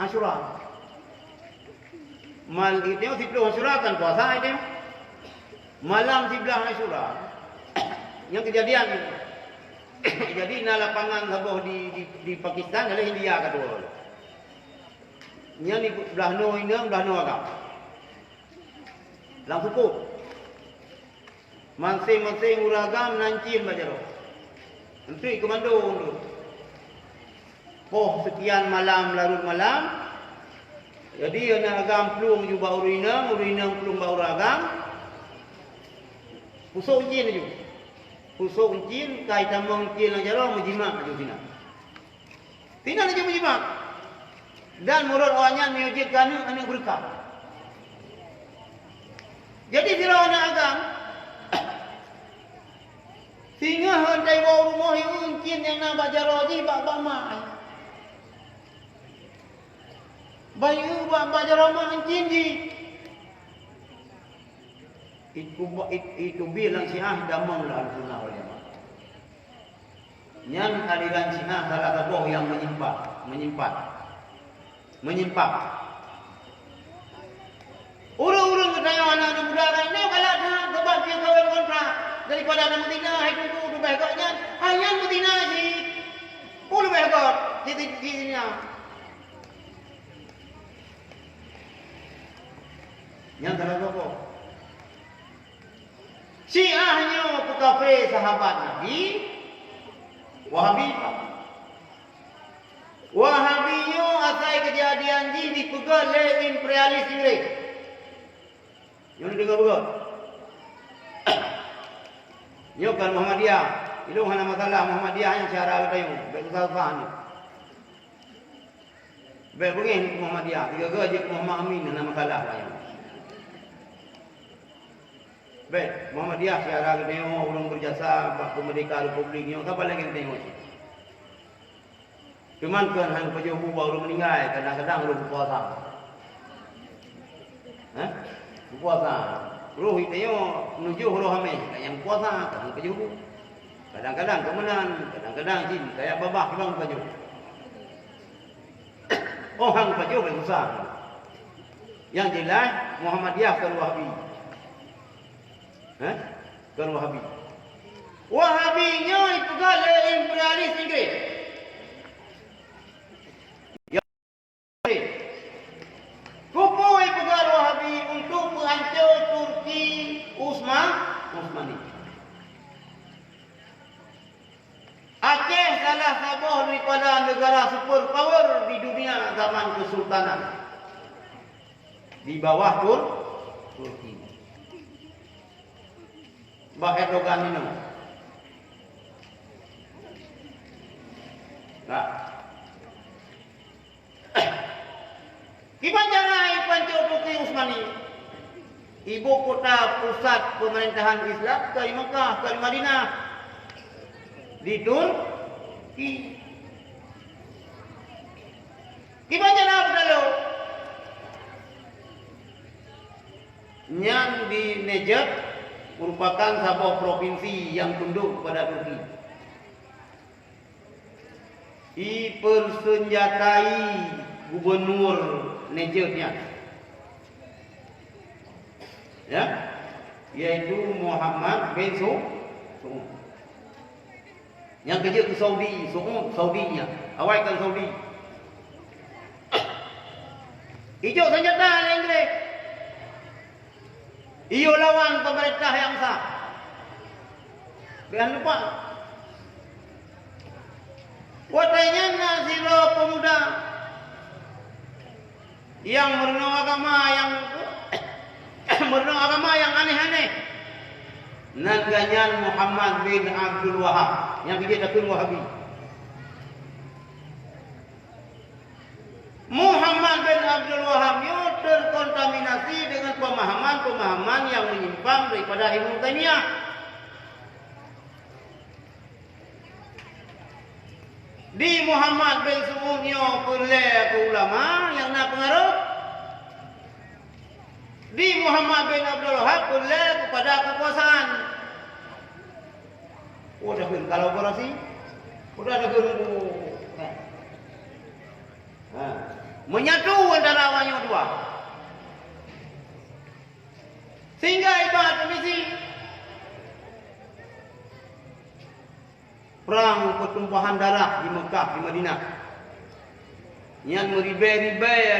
Asyura. Mal-, itu siploh Asyura kan puasa itu. Malam siblaih Asyura, nyang keujadian. Jadi, na lapangan saboh di, di, di Pakistan, dalam India ka tuwoe. Nyan di blaih noe inong, blaih noe agam. Lam seupôt. Maséng-maséng ureuëng agam na cin bak jaroe. Enteuk keu mandum tu. Poh seukian malam, larot malam, jadi aneuëk agam plueng ju bak ureuëng inong, ureuëng inong plueng bak ureuëng agam. Pusok cin laju. Pusok cin, ka itamong cin lam jaroe, meujimak laju sinan. Sinan laju meujimak. Dan meunurot awaknyan meunyoe jeuet keu aneuëk, aneuëk beureukat. Jadi sidroe aneuëk agam, singoh watée iwoe u rumoh, ieu cin nyang na bak jaroe jih bak, bak mak. Bayeue bak, bak jaroe mak cin jih. Itu, itu, itu bi lam Syiah damong lam Ahlussunnah wal Jamaah. Nyan aliran Syiah salah saboh nyang meunyimpang, meunyimpang, meunyimpang. Ureuëng-ureuëng geutanyoe aneuëk muda kan nyoe galak that sabab jeuet kawén kontrak daripada na meuzina, hai teungku leubeh gét nyan, hai nyan meuzina cit. Peue leubeh gét? Cit, cit, cit nyan. Nyan salah saboh. Syiah nyoe peukafé sahabat Nabi, Wahabi. Wahabi nyoe asai keujadian jih dipeugét lé imperialis Inggris. Nyoe neudeungoe beugét. Nyoe kon Muhammadiyah. Ilôn hana masalah Muhammadiyah nyang syedara geutanyoe. Bék susah-susah nyoe. Bék beungéh keu Muhammadiyah, sigoe-goe jeuet keu Muhammad Amin, hana masalah lagée nyan. Bék, Muhammadiyah syedara geutanyoe, ureuëng beujasa bak peumeurdeka republik nyoe, saban lagée geutanyoe cit. Teuma kon han pajoh bu bak ureuëng meuninggai, kadang-kadang roh puasa. Hah? Puasa. Roh geutanyoe nujoh roh ameh, ka nyang puasa, kadang pajoh bu. Kadang-kadang keu meunan, kadang-kadang jih kaya babah kibang pajoh. Oh, han pajoh bék susah. Nyang jeulaih, Muhammadiyah kon Wahabi. Hah? Kon Wahabi. Wahabi nyoe ipeugah lé imperialis Inggris. Keupeue ipeugah Wahabi? Untuk peuhanco Turki Usma-, Utsmani. Aceh salah saboh daripada negara super power di dunia zaman kesultanan di bawah Tur-, Turki. Bah Erdogan nyoe. Nah. Kiban cara ipanco Turki Utsmani? Ibu kota pusat pemerintahan Islam ka di Mekah, ka di Madinah. Di Turki. Kiban cara beutalo? Nyan di Najd, merupakan saboh provinsi nyang tunduk kepada Turki. Ipeuseunjatai gubunur Najd nyan, ya, yaitu Muhammad bin Su-, Su'ud. Nyang keujeuet keu Saudi, Su'ud, Saudi nyan. Awai kon Saudi. Ijok seunjata lé Inggris. Iyue lawan peumeurintah nyang sah. Bèk lupa. Watèe nyan na sidroe peumuda nyang meurunoe agama nyang, meurunoe agama nyang aneh-aneh. Nan geuh nyan Muhammad bin Abdul Wahab, nyang keujeuet takheun Wahabi. Muhammad bin Abdul Wahab nyoe terkontaminasi dengan pemahaman-pemahaman yang menyimpang daripada Ibnu Taimiyah. Di Muhammad bin Su'ud nyoe peureulèe keu ulama nyang na peungaroh. Di Muhammad bin Abdul Wahab peureulèe keupada keukuasaan. Oh, dah keu kolaborasi. Udah dah keu, ha. Ha. Menyatu antara awak nyoe dua. Sehingga ibarat misi. Prang pertumpahan darah di Mekah, di Madinah. Nyan meuribèe-ribèe,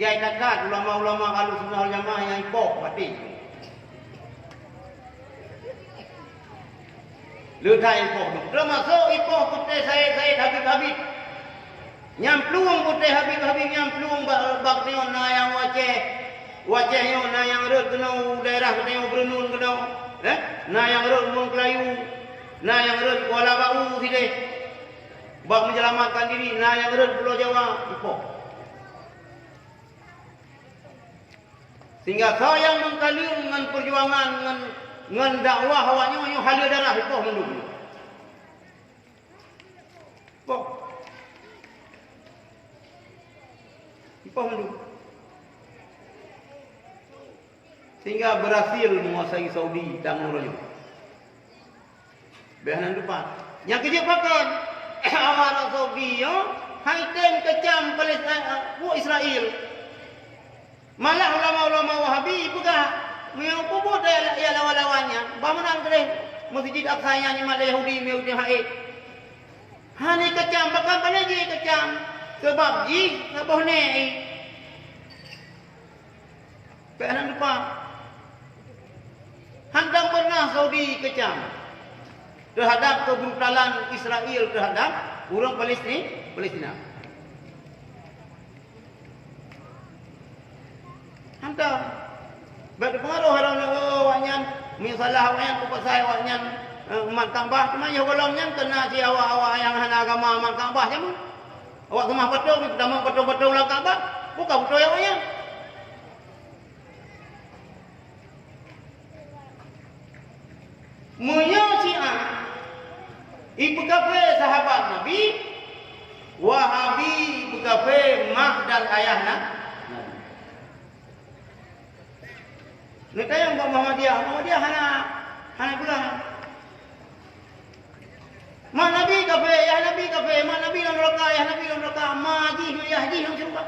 jai takat ulama-ulama Ahlussunnah wal Jamaah nyang ipoh maté. Le that ipoh, teumasok ipoh putéh Said-Said, Habib-Habib. Nyang plueng putéh Habib-Habib nyang plueng bak, bak tanyoe na nyang u Aceh. U Aceh nyoe na nyang rhot keunoe u daerah geutanyoe Beureunon keunoe, eh? Na nyang rhot Meung Keulayu, na nyang rhot Kuala Bau sideh. Bak menyelamatkan diri, na nyang rhot Pulo Jawa, ipoh. Sehingga soe nyang meukaleueng ngon peujuangan, ngon, ngon dakwah awak nyoe, nyoe haleue darah, ipoh mandum. Poh. Ipoh mandum. Sehingga berhasil menguasai Saudi tangoh uroe nyoe. Bèk hana lupa. Nyang keujeuet pakon? Awak Arab Saudi nyoe hai tem keucam Palestina, eh, Israel. Malah ulama-ulama Wahabi peugah, meunyoe peubuet ya, ya lawan-lawan nyan, bah meunan keudeh Masjid Aqsa nyan imat lé Yahudi, Yahudi haék. Hana keucam, bahkan pane jih keucam, sabab jih saboh nèk. Bèk hana lupa. Hantom pernah Saudi keucam terhadap kebrutalan Israel terhadap ureueng Palestin-, Palestina. Hantom. Bèk teupeungaroh lom, oh, awak nyan, misalah awak nyan, peupasai awak nyan, eh, mat Ka'bah, teuma yoh gohlom nyan keu na si awak-awak nyang hana agama mat Ka'bah jameun. Awak seumah patong, tamong patong-patong lam Ka'bah, bukon beutôi awak nyan. Meunyoe Syiah ipeukafé sahabat Nabi, Wahabi ipeukafé mak dan ayah na-, Nabi. Neutanyong bak Muhammadiyah, Muhammadiyah hana, hana peugah. Mak Nabi kafé, ayah Nabi kafé, mak Nabi lam neuraka, ayah Nabi lam neuraka, ma jih, ayah jih lam syeuruga.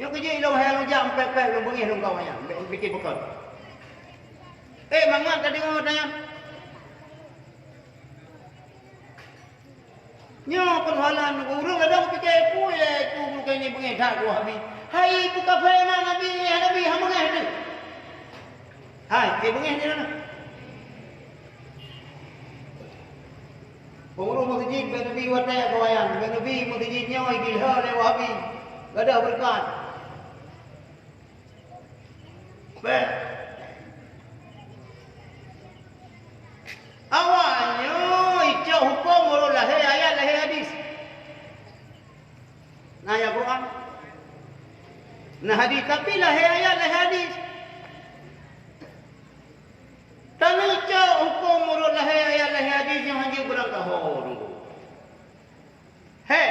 Nyoe keuh jih ilôn hai lôn jak pèt-pèt lôn beungéh lôn kawan nyan, bèk lôn pike pakon. Eh, mangat tadeungoe tanyan. Nyoe peursoalan ureueng kadang pike, "Peue lé tu bukan ni beungéh that Wahabi." Hai, peue ka phé na Nabi, eh, Nabi hana beungéh teuh. Hai, pike beungéh di na. Peungurus meuseujid bèk neubi watèe keuwayang, bèk neubi meuseujid nyoe gilhö lé Wahabi. Gadoh beureukat. Bèk. Awaknyoe icok hukôm meunurot lahé ayat, lahé hadis. Na ayat Quran, na hadis, tapi lahé ayat, lahé hadis. Taneuk cok hukôm meunurot lahé ayat, lahé hadis nyang hanjeuet beurangkaho. Hé!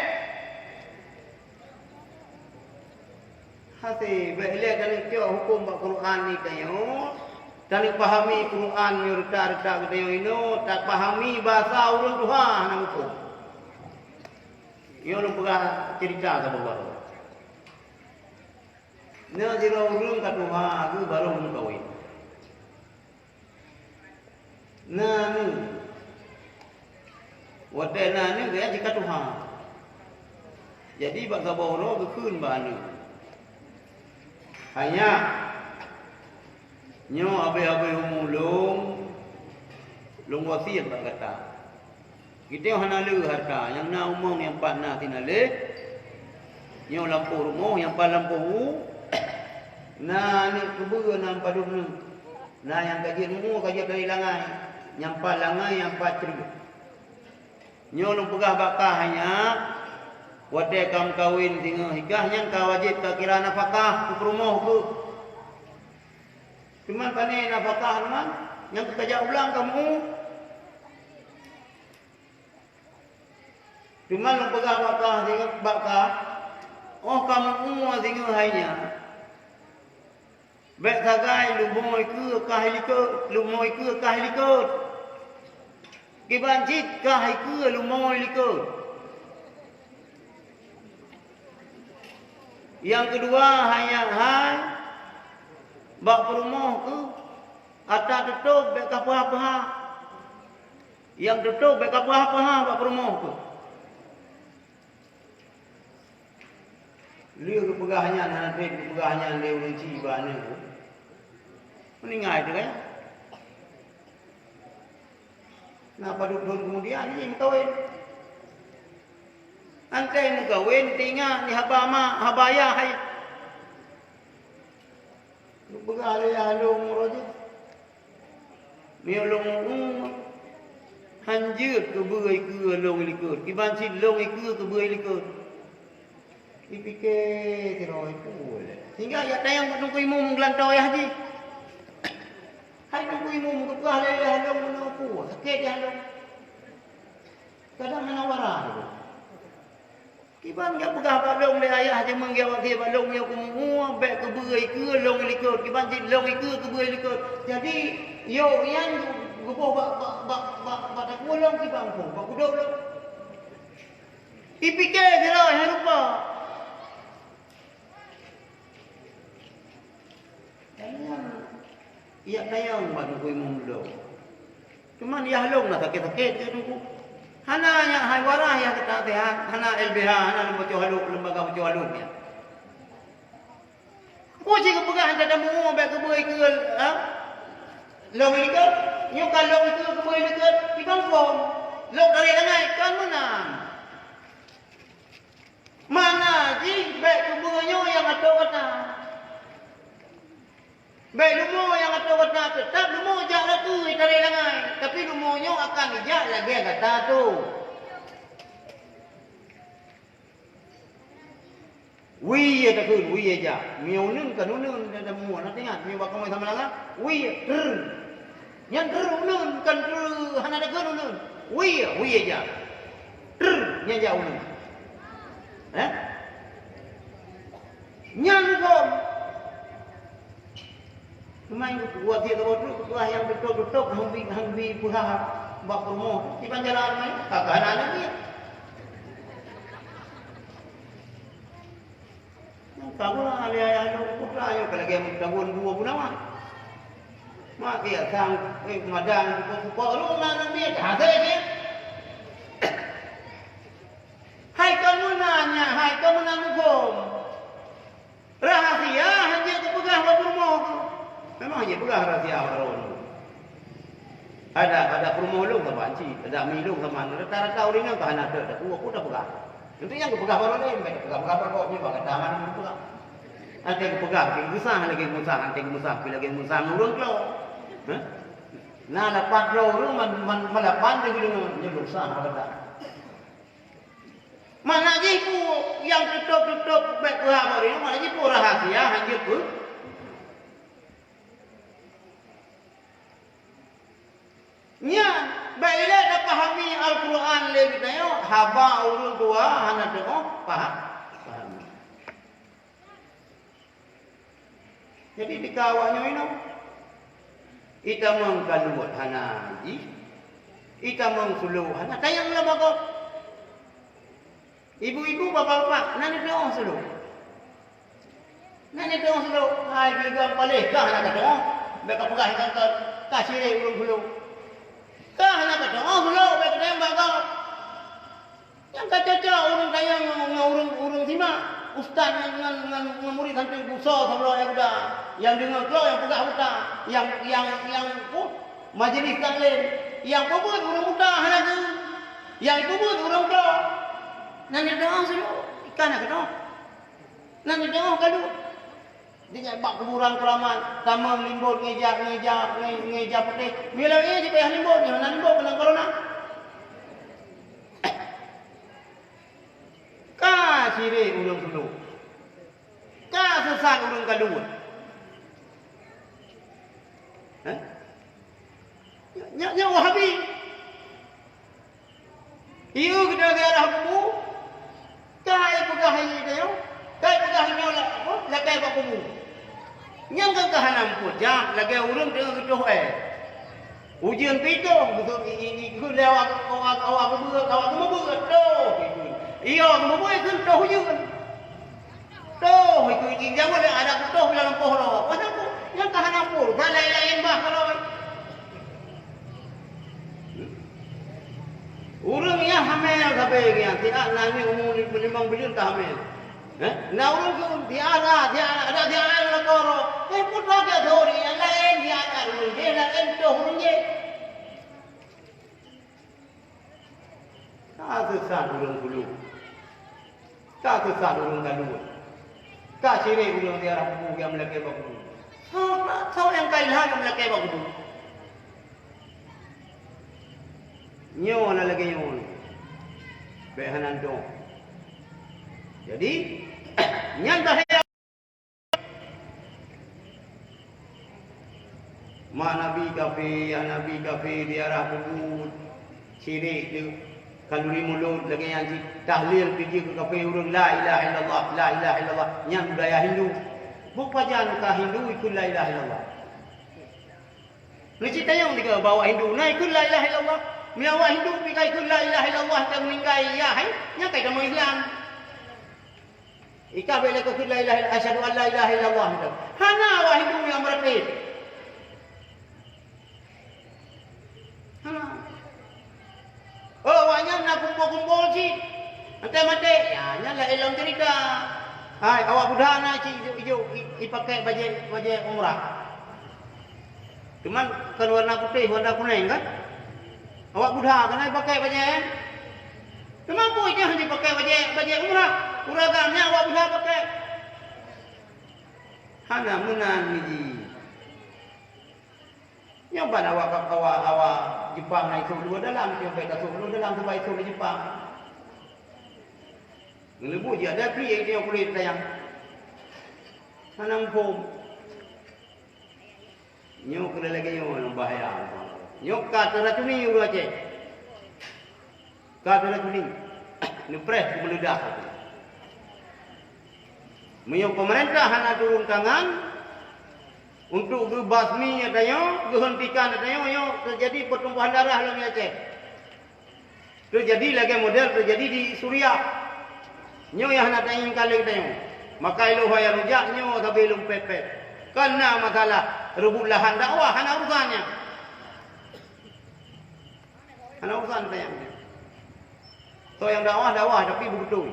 Hase, bèk lé taneuk cok hukôm bak Quran nyoe tanyoe, taneuk pahami Quran nyoe reutak-reutak geutanyoe inoe, tapahami basa ureueng tuha hana hukôm. Nyoe lôn peugah ceurita saboh baroe. Na sidroe ureueng ka tuha geuh barô meukawen. Na aneuk. Watèe na aneuk, gaya jih ka tuha. Jadi, bak saboh uroe geukheun bak aneuk, "Hai nyak, nyoe abéh-abéh umu lôn, lôn wasiet bak gata. Geutanyoe hana le hareuta, nyang na umong nyang pat na sinaleh, nyoe lampôh rumoh, nyang pat lampôh u, na aneuk keubeue na padub neuk, na nyang ka jeuet umu ka jeuet dari langai, nyang pat langai, nyang pat creueh. Nyoe lôn peugah bak kah hai nyak, watèe ka meukawen singoh hikah nyan ka wajéb ka kira nafakah keu peurumoh keuh. Teuma pane nafakah teuma nyang ka jak u blang ka meu-umu." Teuma lôn peugah bak kah singoh, bak kah, óh ka meu-umu singoh hai nyak, bèk sagai lumoe keue kah likot, lumoe keue kah likot. Kiban cit kah keue lumoe likot. Nyang keudua, hai nyak hai, bak peurumoh keuh, ata teutôb bèk ka peuha-peuha. Nyang teutôb bèk ka peuha-peuha bak peurumoh keuh. Lheueh geupeugah nyan, hana trép geupeugah nyan lé ureueng chik bak aneuk. Meuninggai teuh kan? Na padub thon keumudian, jih meukawen. Antée meukawen, teuingat di haba mak, haba yah hai. Geupeugah lé yah lôn uroe jih. Meunyoe lôn umu, han jeuet keubeue keue lôn likot. Kiban cit lôn keue keubeue likot. Jipike sidroe peue lé. Sehingga jak tanyong bak teungku imum geulantoe yah jih. Hai teungku imum, geupeugah lé yah lôn meunoe peue, sakét yah lôn. Kadang hana waras. Kiban jak peugah bak lôn lé ayah jameun geuwakée bak lôn nyoe keu meu-umu, bèk keubeue keue lôn likot. Kiban cit lôn keue keubeue likot. Jadi, yo nyan geuboh bak, bak, bak, bak, bak takue lôn kiban phon, bak kudôk lôn. Ipike sidroe hai rupa. Nyan, jak tanyong bak teungku imum lôn. Cuman yah lôn na sakét-sakét keu teungku. Hana nyak hai waras yah geutanyoe seuhat, hana L B H, hana lembaga baco halom, lembaga baco halom nyan. Peue cit geupeugah hana tamu bèk keubeue keue, ha? Lôn likot, nyoe ka lôn keue keubeue likot, kiban phon. Lôn tarek langai, kon meunan. Makna jih bèk keubeue nyoe nyang atô gata. Bèk lumoe nyang atô gata, teutap lumoe jak lakeue tarek langai, tapi lumoe nyoe akan ijak lagèe gata atô. Wie takheun, wie jak. Meunyoe uneun kan uneun, dan, dan mua, na teuingat, meunyoe bak kamoe sama langa, wie, trrr. Nyan trrr uneun, kan trrr, hana takheun uneun. Wie, wie jak. Trrr, nyan jak uneun. Eh? Nyan hukôm. Teuma nyang geupeugah siat saboh treuk, geupeugah nyang teutôb-teutôb, han bi, han bi peuhah bak peurumoh. Kiban jalan nyan, ka, ka hana lagèe. Nyang ka meunan, Ayah lôn putra nyoe ka lagèe meutabôn dua peunawa. Mak keu sang, eh, madang, pupuk-pupuk, lôn na, na, na, hase jih. Hai kon meunan nyan, hai kon meunan muphom. Rahasia hana jeuet geupeugah bak peurumoh. Memang hana jeuet peugah rahasia bak droeneuh. Ada, ada peurumoh lôn saban cit, ada mi lôn saban. Rata-rata ureueng nyan ka hana teuh, teuh, teuh, teuh peugah. Nanti nyang geupeugah bak droeneuh, bèk peugah-peugah bak gob nyoe, bak gata hana geupeugah. Até geupeugah, lagèe geumeusah, lagèe geumeusah, até geumeusah, lagèe geumeusah ngon ureueng klo. Hah? Na lapan droe ureueng man, man, man lapan deungon nyoe geumeusah bak gata. Makna jih peue nyang teutôp-teutôp bèk peuhah bak ureueng, makna jih peue rahasia hana jeuet peu-, nyan, bèk ilèe tapahami Al-Qur'an lé geutanyoe, haba ureueng tuha hana teu'oh paham. Pahami. Jadi, tika awak nyoe inoe, itamong kaluet hana jih, itamong sulok hana, tanyong lam bagoe. Ibu-ibu, bapak-bapak, na neuteu'oh sulok? Na neuteu'oh sulok? Hai, geuleugam paléh, kah na kateu'oh? Bèk kapeugah nyan ka, ka sirek ureueng sulok. Kah na kateu'oh sulok, bèk katanyong bagoe. Nyang ka cocok ureueng tanyong ngon, ngon ureueng, ureueng simak. Ustaz ngon, ngon, ngon, ngon murit santri, beusoe sabloe nyang muda. Nyang deungö klo nyang peugah buta. Nyang, nyang, nyang, oh, majelis taklim. Nyang peubuet ureueng buta hana geu. Nyang peubuet ureueng klo. Nan neuteu'oh sulok, ikan na keudroe. Nan neuteu'oh kaluet. Di bak kuburan keuramat, tamong limbot ngon ija, ngon ija, ngon, ngon ija putéh. Meunyoe lagèe nyan jipayah limbot, nyoe hana limbot keunong corona. Ka sirek ureueng sulok. Ka seusat ureueng kaluet. Hah? Nyoe, nyoe, nyoe Wahabi. Yue geutanyoe ziarah kubu, ka ipeugah lagèe nyoe, ka ipeugah lagèe nyoe la-, apa, lakèe bak kubu. Nyan kan ka hana meupeue jak lagèe ureueng teungoh geutoh èe. Ujeuen pih toh, beutôi i, i, i, kheun lé awak, awak, awak geubeuet, awak geumeubeut, toh, ikheun. Iya, geumeubeut, ikheun toh ujeuen. Toh, ikheun, ikheun, jangan lé ada kutoh bila lampoh roh. Pasal tu, nyang ka hana pun, ka laén-laén bah kalau. Ureueng nyang hamé sabe nyan, siat na aneuk umu limong buleuen ka hamé. Eh? Na ureueng kheun, siat na, siat na, ada siat na lakoe roh. Eh, peue that thô di nyang laén, siat na ureueng jih, laén toh ureueng jih. Ka seusat ureueng sulok. Ka seusat ureueng kaluet. Ka sirek ureueng ziarah kubu nyang meulakèe bak kubu. Soe, soe nyang ka ilham nyang meulakèe bak kubu? Nyoe na lagèe nyoe. Bèk hana dong. Jadi, nyan bahaya. Mak Nabi kafé, yah Nabi kafé, ziarah kubur, syirik tu. Khanuri mulod lagèe nyan cit, tahlil pih jeuet keu kafé ureueng, la ilaha illallah, la ilaha illallah. Nyan budaya Hindu. Bôh pajan ka Hindu ikheun la ilaha illallah? Neucit tanyong dikeue bak awak Hindu, na ikheun la ilaha illallah? Meunyo awak Hindu pih ka ikheun la ilaha illallah, ka meuninggai, ya, hai, nyan ka itamong Islam. Ikah bèk lé keu la ilaha illa-, asyhadu an la ilaha illallah itu. Hana awak Hindu nyang meuratéb. Hana. Oh, awak nyan na kumpol-kumpol cit. Maté-maté, ya, nyan laén lom cerita. Hai, awak Buddha na cit ijô-ijô, i, ipaké bajèe, bajèe umrah. Cuman kon warna putéh, warna kunèng kan? Awak Buddha kan ai pakai bajèe? Teuma peue jih jipakai bajèe, bajèe umrah? Ureueng agam nyan awak Buddha pakai. Hana meunan miji. Nyoe ban awak, awak, awak Jepang na isôk luwa dalam, nyoe bèk tasôk luwa dalam, sabab isôk di Jepang. Ngeuleubu jih ada pih nyang kulét sayang. Hana muphom. Nyoe keuneuk lagèe nyoe nyang bahaya. Nyoe ka teuracuni ureueng Aceh. Ka teuracuni. Neupreh keu meuleudah. Meunyoe peumeurintah hana turun tangan untuk geubasmi ata nyoe, geuheuntikan ata nyoe, nyoe teujadi peutumpahan darah lam Aceh. Teujadi lagèe model teujadi di Suriah. Nyoe nyang hana tainginkan lé geutanyoe. Maka ilôn hai rujak nyoe sabe lôn pepet. Kon na masalah reubot lahan dakwah, hana urusan nyan. Hana urusan tanyong. Soe nyang dakwah, dakwah, tapi beubeutôi.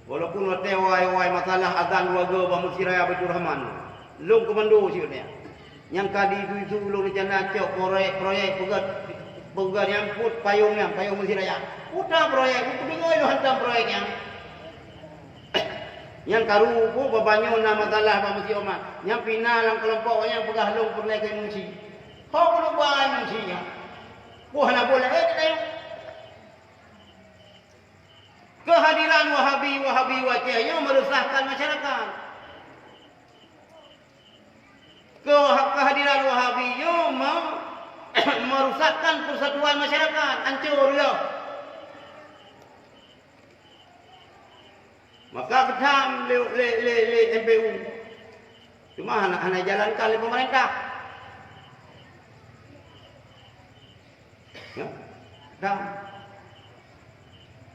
Walaupun watèe wai-wai masalah azan dua go bak Meuseujid Raya Baiturrahman, lôn keumando cit nyan. Nyang ka di isu-isu ulôn rencana cok proyek-proyek peugöt, peugöt nyang peuet payong nyan, payong Meuseujid Raya. Peue proyek, peue deungoe lôn hantom proyek nyan. Nyang karu peue, babah nyoe na masalah bak Meuseujid Omar. Nyang pih na lam keulompok nyang peugah lôn peureulèe keu M C. Ho keuneuk ba M C nyan. Peue hana boleh, eh, katanyong. Keuhadiran Wahabi-Wahabi watèe nyoe meurusahkan masyarakat. Keu-, keuhadiran Wahabi nyoe me-, meurusakkan persatuan masyarakat, hancô reuloh. Maka geutam lé, lé, lé, lé M P U. Cuma hana, hana jalankan lé pemerintah. Ya? Dah.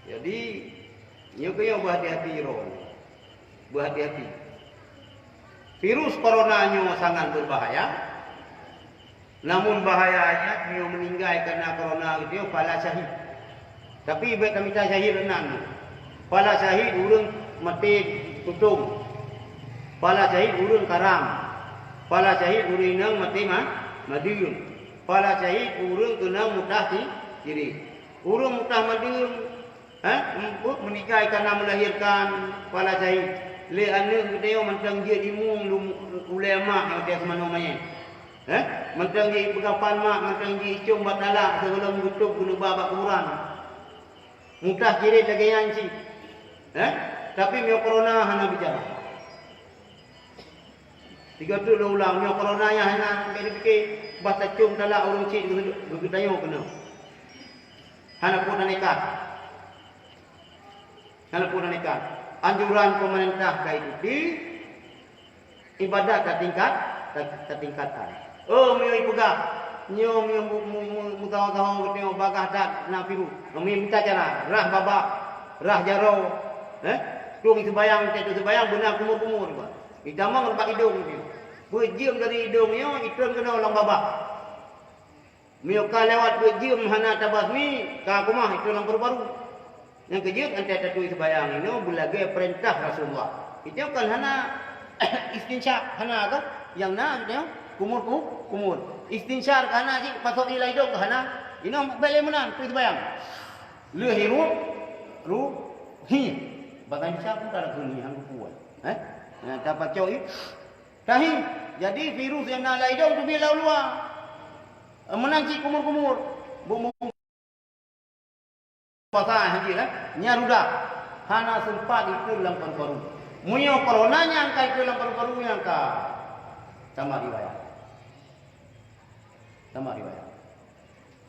Jadi, nyoe keuh nyoe beuhati-hati droe. Beuhati-hati. Virus corona nyoe sangat beubahaya. Namun bahayanya nyoe meuninggai karena corona geutanyoe pala syahid. Tapi bèk tamita syahid reunan. Pala syahid ureueng maté tutong. Pala syahid ureueng karam. Pala syahid ureueng inong maté ma-, madeueng. Pala syahid ureueng keunong mutah si-, sirih. Ureueng mutah madeueng, eh, meuninggai kana meulahirkan, pala syahid. Lé aneuk geutanyoe mantong jeuet imeum ulèe mak nyang watèe seumanoe manyét. Eh, mantong jeuet ipeugah pan mak, mantong jeuet icong bak talak sigohlom geutôb geuneuba bak kuburan. Mutah sirih lagèe nyan cit. Eh, tapi meunyoe corona hana bicara. Sigoe teuk lôn ulang, meunyoe corona nyan hana bèk neupiké, bah tacong talak ureueng cit geu-, geutanyoe keunoe. Hana peue tanekat. Hana peue tanekat. Anjuran pemerintah ka ikuti, ibadat tatingkat, ta-, tatingkatkan. Oh, meunyoe ipeugah, nyoe meunyoe mu-, mu-, mu-, meusaho-saho geutanyoe bagaih that na virus. Meunyoe mita cara, rhah babah, rhah jaroe, eh? Tueng seubayang, teuh seubayang beuna kumur-kumur, bah. Itamong bak idong nyoe. Beujeuem dari idong nyoe, itreun keunoe lam babah. Meunyoe ka lewat beujeuem hana tabasmi, ka keumah itreun lam paru-paru. Nyang keujeuet, 'oh tatueng seubayang inoe beulagèe peurintah Rasulullah. Itong kan hana istinsyak, hana ka? Nyang na, itong kumur-ku-, kumur. Istinsyak ka hana cit, pasok ié lam idong ka hana. Inoe bèk lé meunan, tueng seubayang. Lheueh hirup, ruh, hi. Bahkan Indonesia pun ka lagu ni, hang kuat. Eh? Nah, tapacok i. Tahi. Jadi, virus nyang na lam idong teubiet lam luwa. Meunan cit kumur-kumur. Bu-, bu-, puasa haji lah. Nyan rudak. Hana sempat ikheun lam paru-paru. Meunyoe corona nyang ka ikheun lam paru-paru nyang ka tamat riwayat. Tamat riwayat.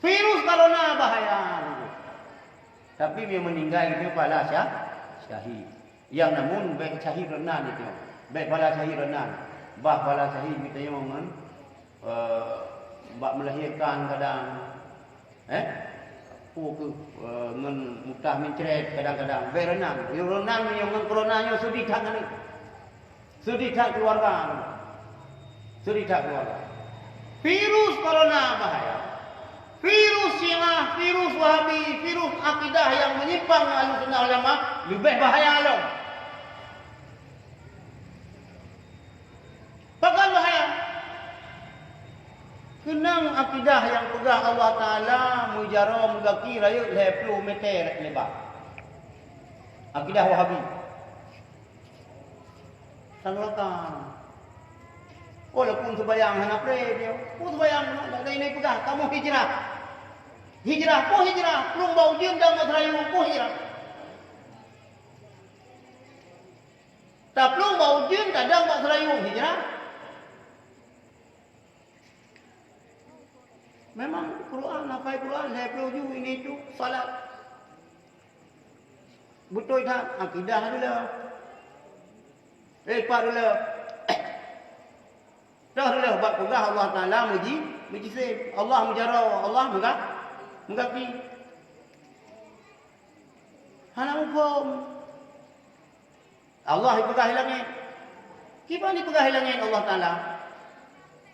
Virus corona bahaya. Tapi meunyoe meuninggai nyoe pala syah-, syahid. Nyang namun bèk syahid reunan nyoe. Bèk pala syahid reunan. Bah pala syahid geutanyoe ngon, eh, bak meulahirkan kadang, eh, peue keuh, eh, ngon mutah mincret kadang-kadang. Bèk reunan. Nyoe reunan nyoe ngon corona nyoe seudeh that ngon Seudeh that keuluwarga. Seudeh that keuluwarga. Virus corona bahaya. Virus Syiah, virus Wahabi, virus akidah nyang meunyimpang Ahlussunnah wal Jamaah leubeh bahaya lom. Pakon bahaya? Keunong akidah nyang peugah Allah Taala meujaroe meugaki rayeuk lhèe ploh mètè leubah. Akidah Wahabi. Saluraka. Walaupun seubayang hana pré dia. Oh, seubayang, dak, dak, ini peugah, kamoe hijrah. Hijrah, peue hijrah? Plueng bak ujeuen dan bak seurayeuen, peue hijrah? Taplueng bak ujeuen, kadang bak seurayeuen, hijrah. Memang Quran, hafai Quran, lhèe ploh ju, ini itu, salat. Beutôi that, akidah reuloh. Eh, pat reuloh. Toh reuloh bak peugah Allah Taala meuji-, meujisim. Allah meujaroe, Allah meuga-, meugaki. Hana muphom. Allah ipeugah i langét. Kiban ipeugah i langét Allah Taala?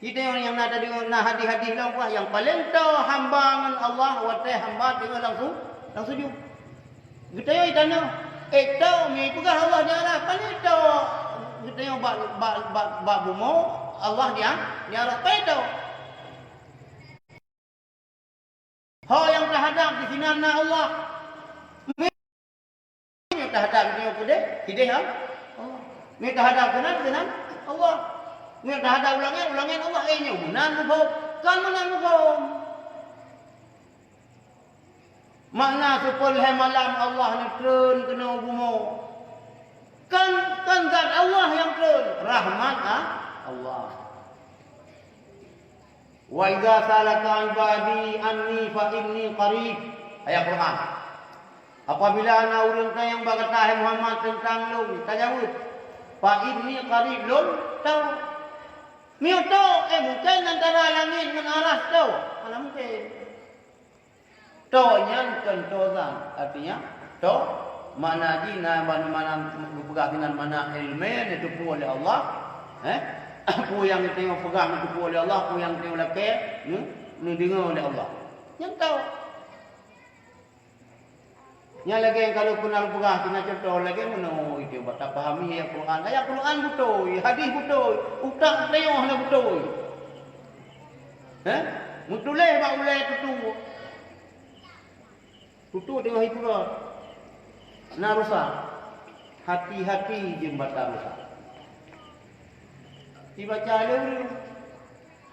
Di tanyoe nyang na tadeungoe na hadih-hadih lom, wah, nyang paleng toe hamba ngon Allah watée hamba teungoh lam su-, lam sujud. Geutanyoe i tanoh, eh, toe, meunyoe ipeugah Allah di aras, paleng toe geutanyoe bak, bak, bak, bak bumoe, Allah di a-, di aras, paleng toe. Ho nyang teuhadab disinan na Allah. Meunyoe teuhadab nyoe keudeh, keudeh Allah. Meunyoe teuhadab keunan, keunan Allah. Meunyoe teuhadab u langét, u langét Allah. Eh, nyoe meunan muphom. Kon meunan muphom. Makna siplôh lhée malam Allah neutreun keunoe bumoe. Kon, kon zat Allah nyang treun, rahmat a-, Allah. "Wa idza sa'alaka ibadi anni fa inni qarib." Ayat Quran. Apabila na ureuëng tanyong bak gata, hai Muhammad, teuntang lôn, tajaweueb, "Fa inni qarib," lôn toe. Meunyoe toe, eh, mungken antara langét ngon aras toe? Hana mungken. Toe nyan kon toe zat, artinya toe makna jih na ban-, makna geupeugah sinan makna ilmu neuteupeue lé Allah, eh? Peue nyang geutanyoe peugah neuteupeue lé Allah, peue nyang geutanyoe lakée neu-, neudeungoe lé Allah. Nyan toe. Nyan lagée nyang ka lôn peugah sinan cuntoh lagée meunoe itu bak tapahami ayat Quran. Ayat Quran beutôi, hadis beutôi, utak geutanyoe hana beutôi. Eh? Meutuléh bak ulée tutoe. Tutoe teungoh ipeugah, na rusa. Hati-hati jeumbatan rusa. Ibaca lé ureuëng,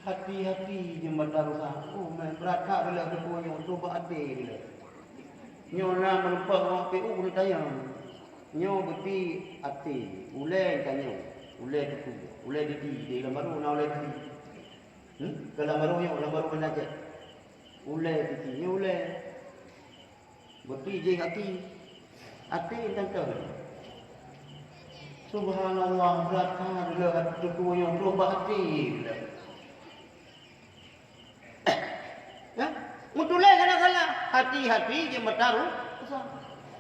hati-hati jeumbatan rusa. Oh, meunan brat that lé tutoe nyoe, tutoe bak até lé. Nyoe na meurumpok ngon P U keuneuk tanyong. Nyoe beuti até, ulée tanyong, ulée tutoe, ulée diti, di lam baru na ulée diti. Hmm? Keu lam baru nyoe, lam baru Banda Aceh. Ulée titi nyoe ulée. Beuti jih até. Até teuntèe. Subhanallah, brat that lé tutoe nyoe, troh bak até lé. Ya? Meutuléh hana salah, hati-hati jeumbatan rusa.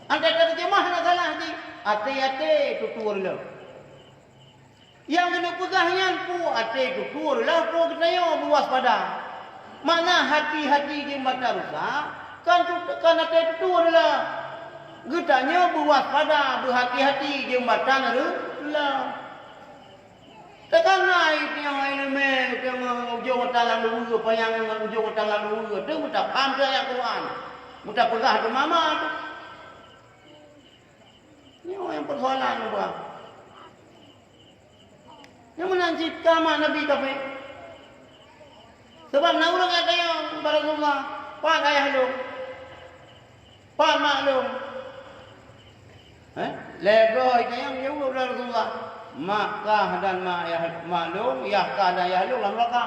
Andai tateurjeumah hana salah jih, até-até tutoe lé. Nyang keuneuk peugah nyan peue até tutoe lah, peue geutanyoe beuwaspada. Makna hati-hati jeumbatan rusa, kan tu-, kan até tutoe lah. Geutanyoe beuwaspada, beuhati-hati jeumbatan ru-, rusa. Teuka na nyang ileumèe teuma ujong ata lam luweue, panyang ngon ujong ata lam luweue, teuh meutapaham teuh ayat Quran. Meutapeugah teuh mama teuh. Nyoe nyang peusoalan ubak. Nyang meunan cit ka mak Nabi kafé. Sabab na ureueng geutanyong bak Rasulullah, "Pat ayah lôn? Pat mak lôn?" Eh? Lhèe goe geutanyong, jaweueb lé Rasulullah, "Mak kah dan mak yah, mak lôn, yah kah dan yah lôn lam neuraka."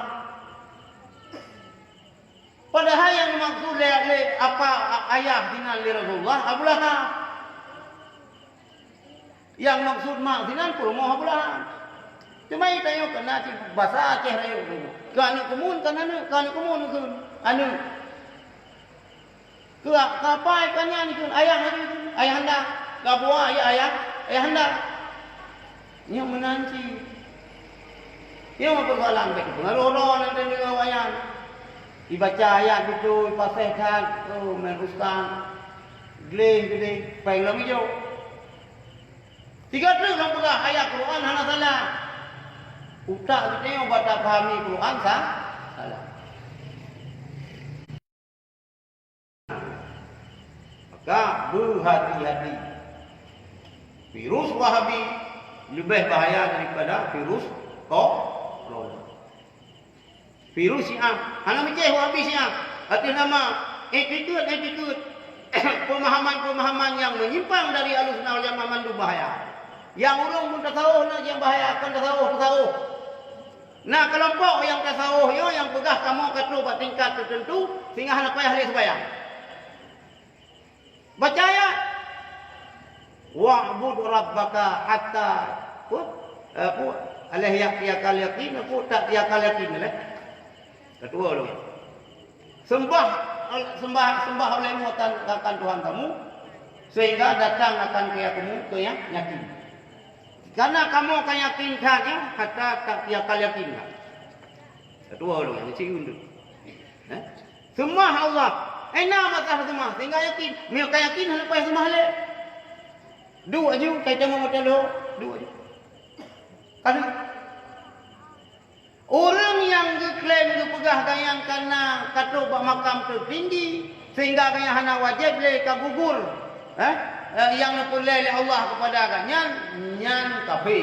Padahai nyang dimaksud lé, lé apa a-, ayah sinan lé Rasulullah, Abu Lahab. Nyang maksud mak sinan peurumoh Abu Lahab. Cuma tanyoe keunan cit basa Aceh rayeuk. Keu aneuk keumun kan aneuk, keu aneuk keumun kheun aneuk. Keu, keu apai kan nyan kheun ayah, ayah anda. Keu abu ayah, ayah, ayah anda. Nyoe meunan cit. Nyoe peusoalan bèk peungaroh droe nan deungoe awaknyan. Ibaca ayat beutôi, paséh that, oh, meunan ustaz. Gleh geude, péng lom ijok. Tiga treuk lom peugah ayat Quran hana salah. Utak geutanyoe bak tapahami Quran sa-, salah. Maka beuhati-hati. Virus Wahabi leubeh bahaya daripada virus ko-, corona. Virus Syiah. Hana meucéh Wahabi Syiah. Ateueh nama iktikeuet-iktikeuet, peumahaman-peumahaman nyang meunyimpang dari Ahlussunnah wal Jamaah mandum bahaya. Nyang ureueng pun tasawôh na nyang bahaya, kon tasawôh-tasawôh. Na keulompok nyang tasawôh nyoe nyang peugah kamoe ka troh bak tingkat teuteuntu, singoh hana payah lé seumayang. Baca ayat, "Wa'bud rabbaka hatta," apa? Eh, apa? "Alah ya'tiyakal yaqin," apa? "Ta'tiyakal yaqin," lé. Ketua ulôn. Sembah, sembah, sembah olehmu akan, akan Tuhan kamu, sehingga datang akan kamu ke yang yakin. Karena kamoe ka yakin that nyan, hatta ka, ya, ka yakin that. Keudua ureueng nyan, cit ureueng tu. Eh? Seumah Allah. Eh, na masalah seumah, sehingga yakin. Meunyoe ka yakin, hana payah seumah lé. Duek aju, kai tengok mata lhok, duek aju. Kan? Ureueng nyang geuklaim geupeugah gobnyan ka na ka trok bak makam teutinggi, sehingga gobnyan hana wajéb lé ka gugur, eh, eh, nyang neupeulée lé Allah keupada gobnyan, nyan kafé.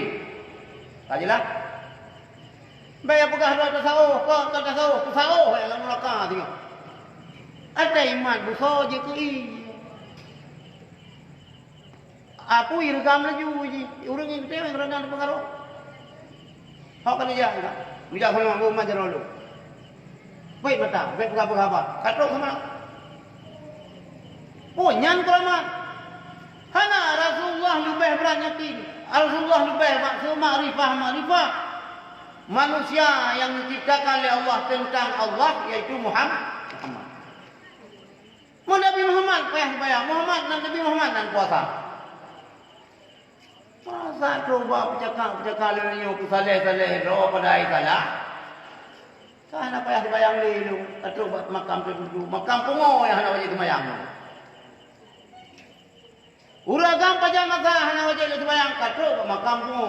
Ka jeulaih? Bék peugah droe tasawuf, kon tasawuf, tasawuf nyang lam neuraka singoh. Até iman beusoe jeuet keu ié. Apui reugam laju jih, ureueng nyang teuntèe reugam teupeungaroh. Hok ka neujak, neujak sama bu mat jaroe lôn. Peuet mata, bék peugah-peugah haba. Ka trok sama. Oh, nyan keuramat. Hana, Rasulullah leubeh brat yakin. Rasulullah leubeh mak-, makrifah, makrifah. Manusia nyang diciptakan lé Allah teuntang Allah, yaitu Muham-, Muhammad. Mun Nabi Muhammad payah seumayang, Muhammad nan, Nabi Muhammad nan puasa. Masa cuba peucakap-peucakap lé nyoe peusaleh-saleh droe padahai salah? Ka hana payah seumayang lé lôn, ka trok bak makam teutuju, makam pungo nyang hana wajéb seumayang. Ureueng agam pajan masa hana wajéb lé seumayang, ka trok bak makam pungo.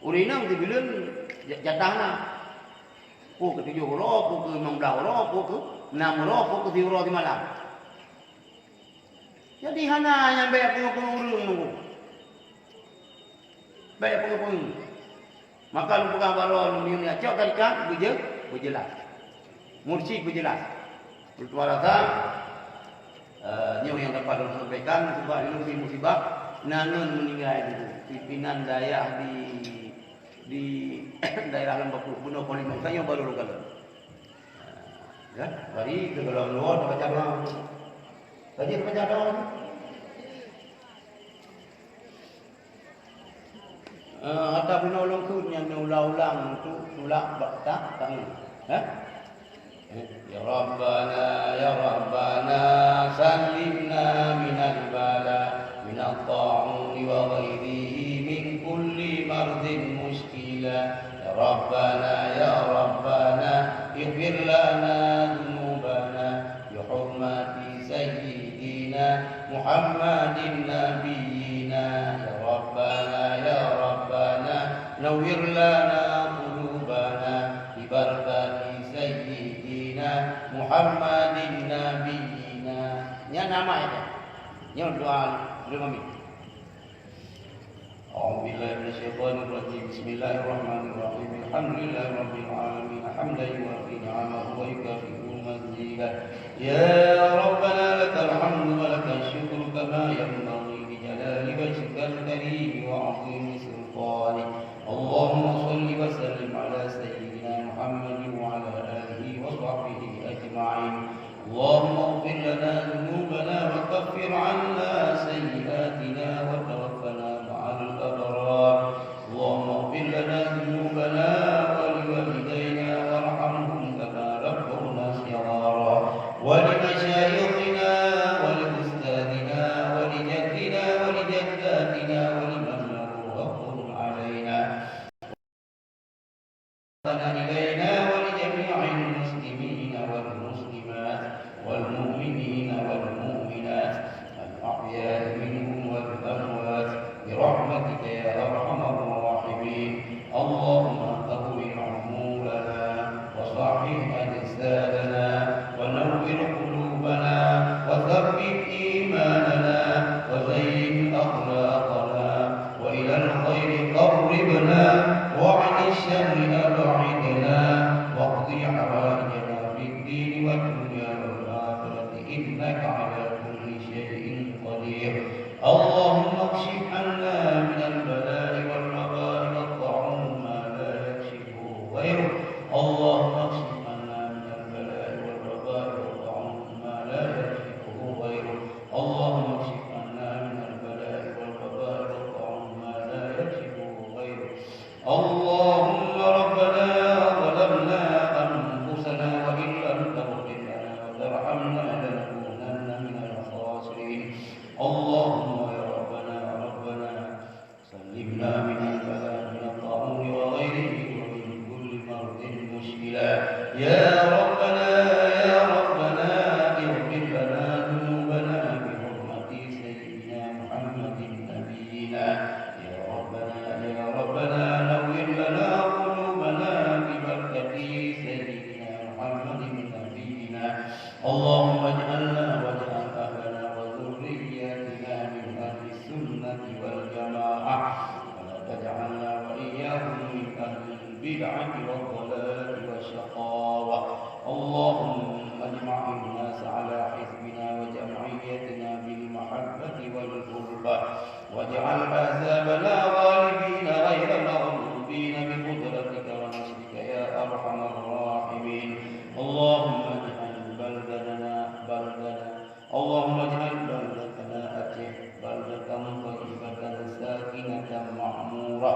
Ureueng inong sibuleuen ja-, jatah na. Peue keu tujoh uroe, peue keu limong blaih uroe, peue keu nam uroe, peue keu siuroe simalam. Jadi hana nyang bék peungeut-peungeut ureueng nunggu. Bék peungeut-peungeut. Maka lôn peugah bak droeneuh, meunyoe cok tarikat, beuje-, beujeulaih. Mursyid beujeulaih. Ulôn tuan rasa, eh, nyoe nyang dapat lôn sampaikan, sabab lôn di musibah, na ngon meuninggai dulu. Pimpinan dayah di, di daerah Lembah Pulus, bunoe Kolimong, tanyoe baru lôn kalon. Ya, bari keu golom luwa tabaca doa. Tadi tabaca doa. Eh, ata bunoe lôn kheun nyan ulang-ulang tu tulak bak tak tangan. Eh? Ya Rabbana, ya Rabbana, salimna minal bala, minat ta'uni wa ghairihi, min kulli mardin muskila. Ya Rabbana, ya Rabbana, ighfir lana dzunubana, bi hurmati sayyidina Muhammadin nabiyyina. Ya Rabbana, ya Rabbana, nawwir lana qulubana, bi barakati sayyidina Muhammadin nabiyyina. Nyan nama itu. Nyan doa Imam Amin. أعوذ بالله من الشيطان الرجيم. بسم الله الرحمن الرحيم. الحمد لله رب العالمين. حمدا يوافي نعمه ويكافئ مزيده. يا ربنا لك الحمد ولك الشكر كما ينبغي لجلال وجهك الكريم وعظيم سلطانك. اللهم صل وسلم على سيدنا محمد وعلى آله وصحبه أجمعين. اللهم اغفر لنا ذنوبنا وكفر عنا سيئاتنا وتوفنا مع الأبرار. اللهم اغفر لنا ذنوبنا ولوالدينا وارحمهم كما ربونا صغارا. ولمشايخنا ولأستاذنا ولجدنا ولجداتنا ولمن له حق علينا. إلينا ولجميع المسلمين والمسلمات والمؤمنين والمؤمنات الأحياء منهم والأموات برحمتك يا أرحم الراحمين. اللهم طول عمورنا وصحح أجسادنا ونور قلوبنا وثبت إيماننا وزين أخلاقنا وإلى الخير قربنا وعن الشر أبعدنا البدعة والضلالة والشقاوة. اللهم اجمع الناس على حزبنا وجمعيتنا بالمحبة والألفة، واجعل أحزابنا غالبين غير مغلوبين بقدرتك ونصرك يا أرحم الراحمين. اللهم اجعل بلدنا، بلدنا، اللهم اجعل بلدتنا أتيه بلدة طيبة ساكنة معمورة،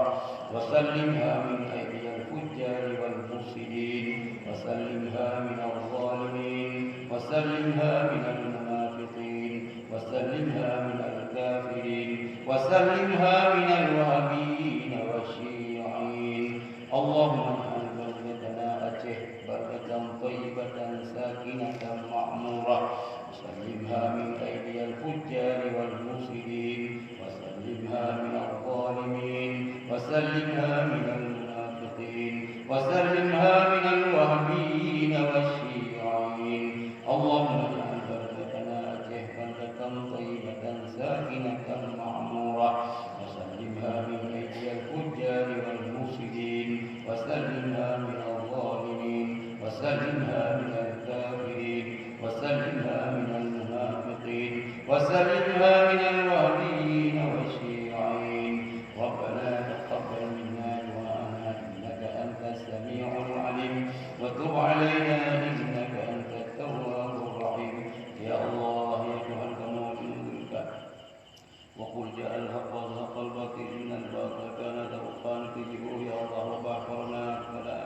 وسلمها من أيدي الفجار والمفسدين، وسلمها من الظالمين، وسلمها من المنافقين، وسلمها من الكافرين، وسلمها من الوهابيين والشيعيين. اللهم اجعل بلدتنا أتيه بلدة طيبة ساكنة معمورة، وسلمها من أيدي الفجار والمفسدين، وسلمها من الظالمين، وسلمها من المنافقين، وسلمها من الوهابيين والشيعيين. اللهم اجعل بلدتنا أتيه بلدة طيبة ساكنة معمورة، وسلمها من أيدي الفجار والمفسدين، وسلمها من الظالمين، وسلمها من الكافرين، وسلمها من المنافقين، وسلمها من الوهابيين والشيعيين. ربنا تقبل منا دعاءنا إنك أنت السميع العليم، وتب علينا إنك أنت التواب الرحيم. Ya Allah, ya Tuhan kamoe, وقل جاء الحق وزهق الباطل إن الباطل كان زهوقا. Neupeujeuet, ya Allah, wabah corona kepada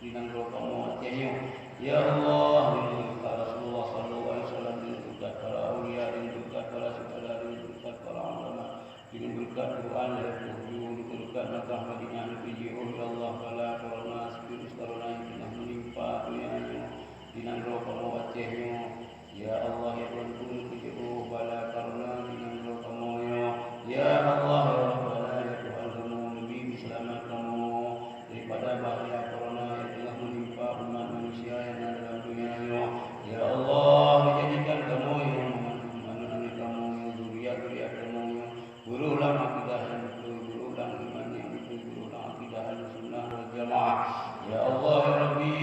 di nanggroe kamoe Aceh nyoe. Ya Allah, neupeujeuet Rasulullah sallallahu alaihi wasallam, neupeujeuet para aulia, neupeujeuet para syuhada, neupeujeuet para ulama, neupeujeuet Quran, neupeujeuet Makkah Madinah, neupeujeuet, ya Allah, bala corona, virus corona nyang teungoh meunimpa donya nyoe di nanggroe kamoe Aceh nyoe. Ya Allah, ya Tuhanku, neupeujeuet bala corona di nanggroe kamoe nyoe. Ya Allah, ya Rabbana, ya Tuhan kamoe, neubi peuseulamat kamoe daripada bahaya corona nyang teungoh meunimpa umat manusia nyang na dalam donya nyoe. Ya Allah, jadikan kamoe nyoe, aneuk-aneuk kamoe nyoe, zuriat-zuriat kamoe nyoe, beurôh lam akidah nyang beutôi, beurôh lam iman nyang beutôi, beurôh lam akidah Ahlussunnah wal Jamaah. Ya Allah, ya Rabbi,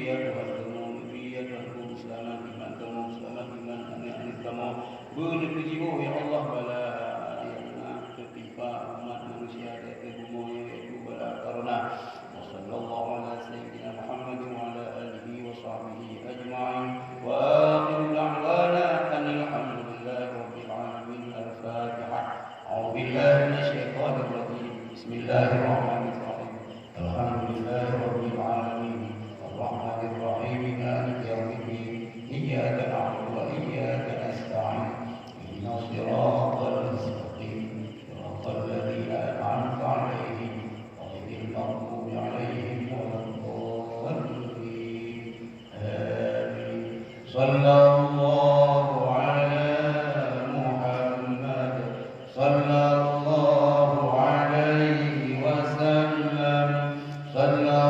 ya Tuhan kamoe, neubi, ya Tuhanku, peuseulamat iman kamoe, peuseulamat iman aneuk-aneuk kamoe. Beu neupeujeuet, ya Allah, bala nyang na teutimpa umat manusia di ateueh bumoe nyoe, yaitu bala corona. وصلى الله على سيدنا محمد وعلى آله وصحبه أجمعين. وآخر دعوانا أن الحمد لله رب العالمين. الفاتحة. أعوذ بالله من الشيطان الرجيم. بسم الله الرحمن الرحيم. الحمد لله رب العالمين. الرحمن الرحيم. مالك يوم الدين. إياك نعبد وإياك نستعين. اهدنا الصراط المستقيم. صراط الذين أنعمت عليهم غير المغضوب عليهم ولا الضالين. آمين. صلى الله على محمد. صلى الله عليه وسلم. صلى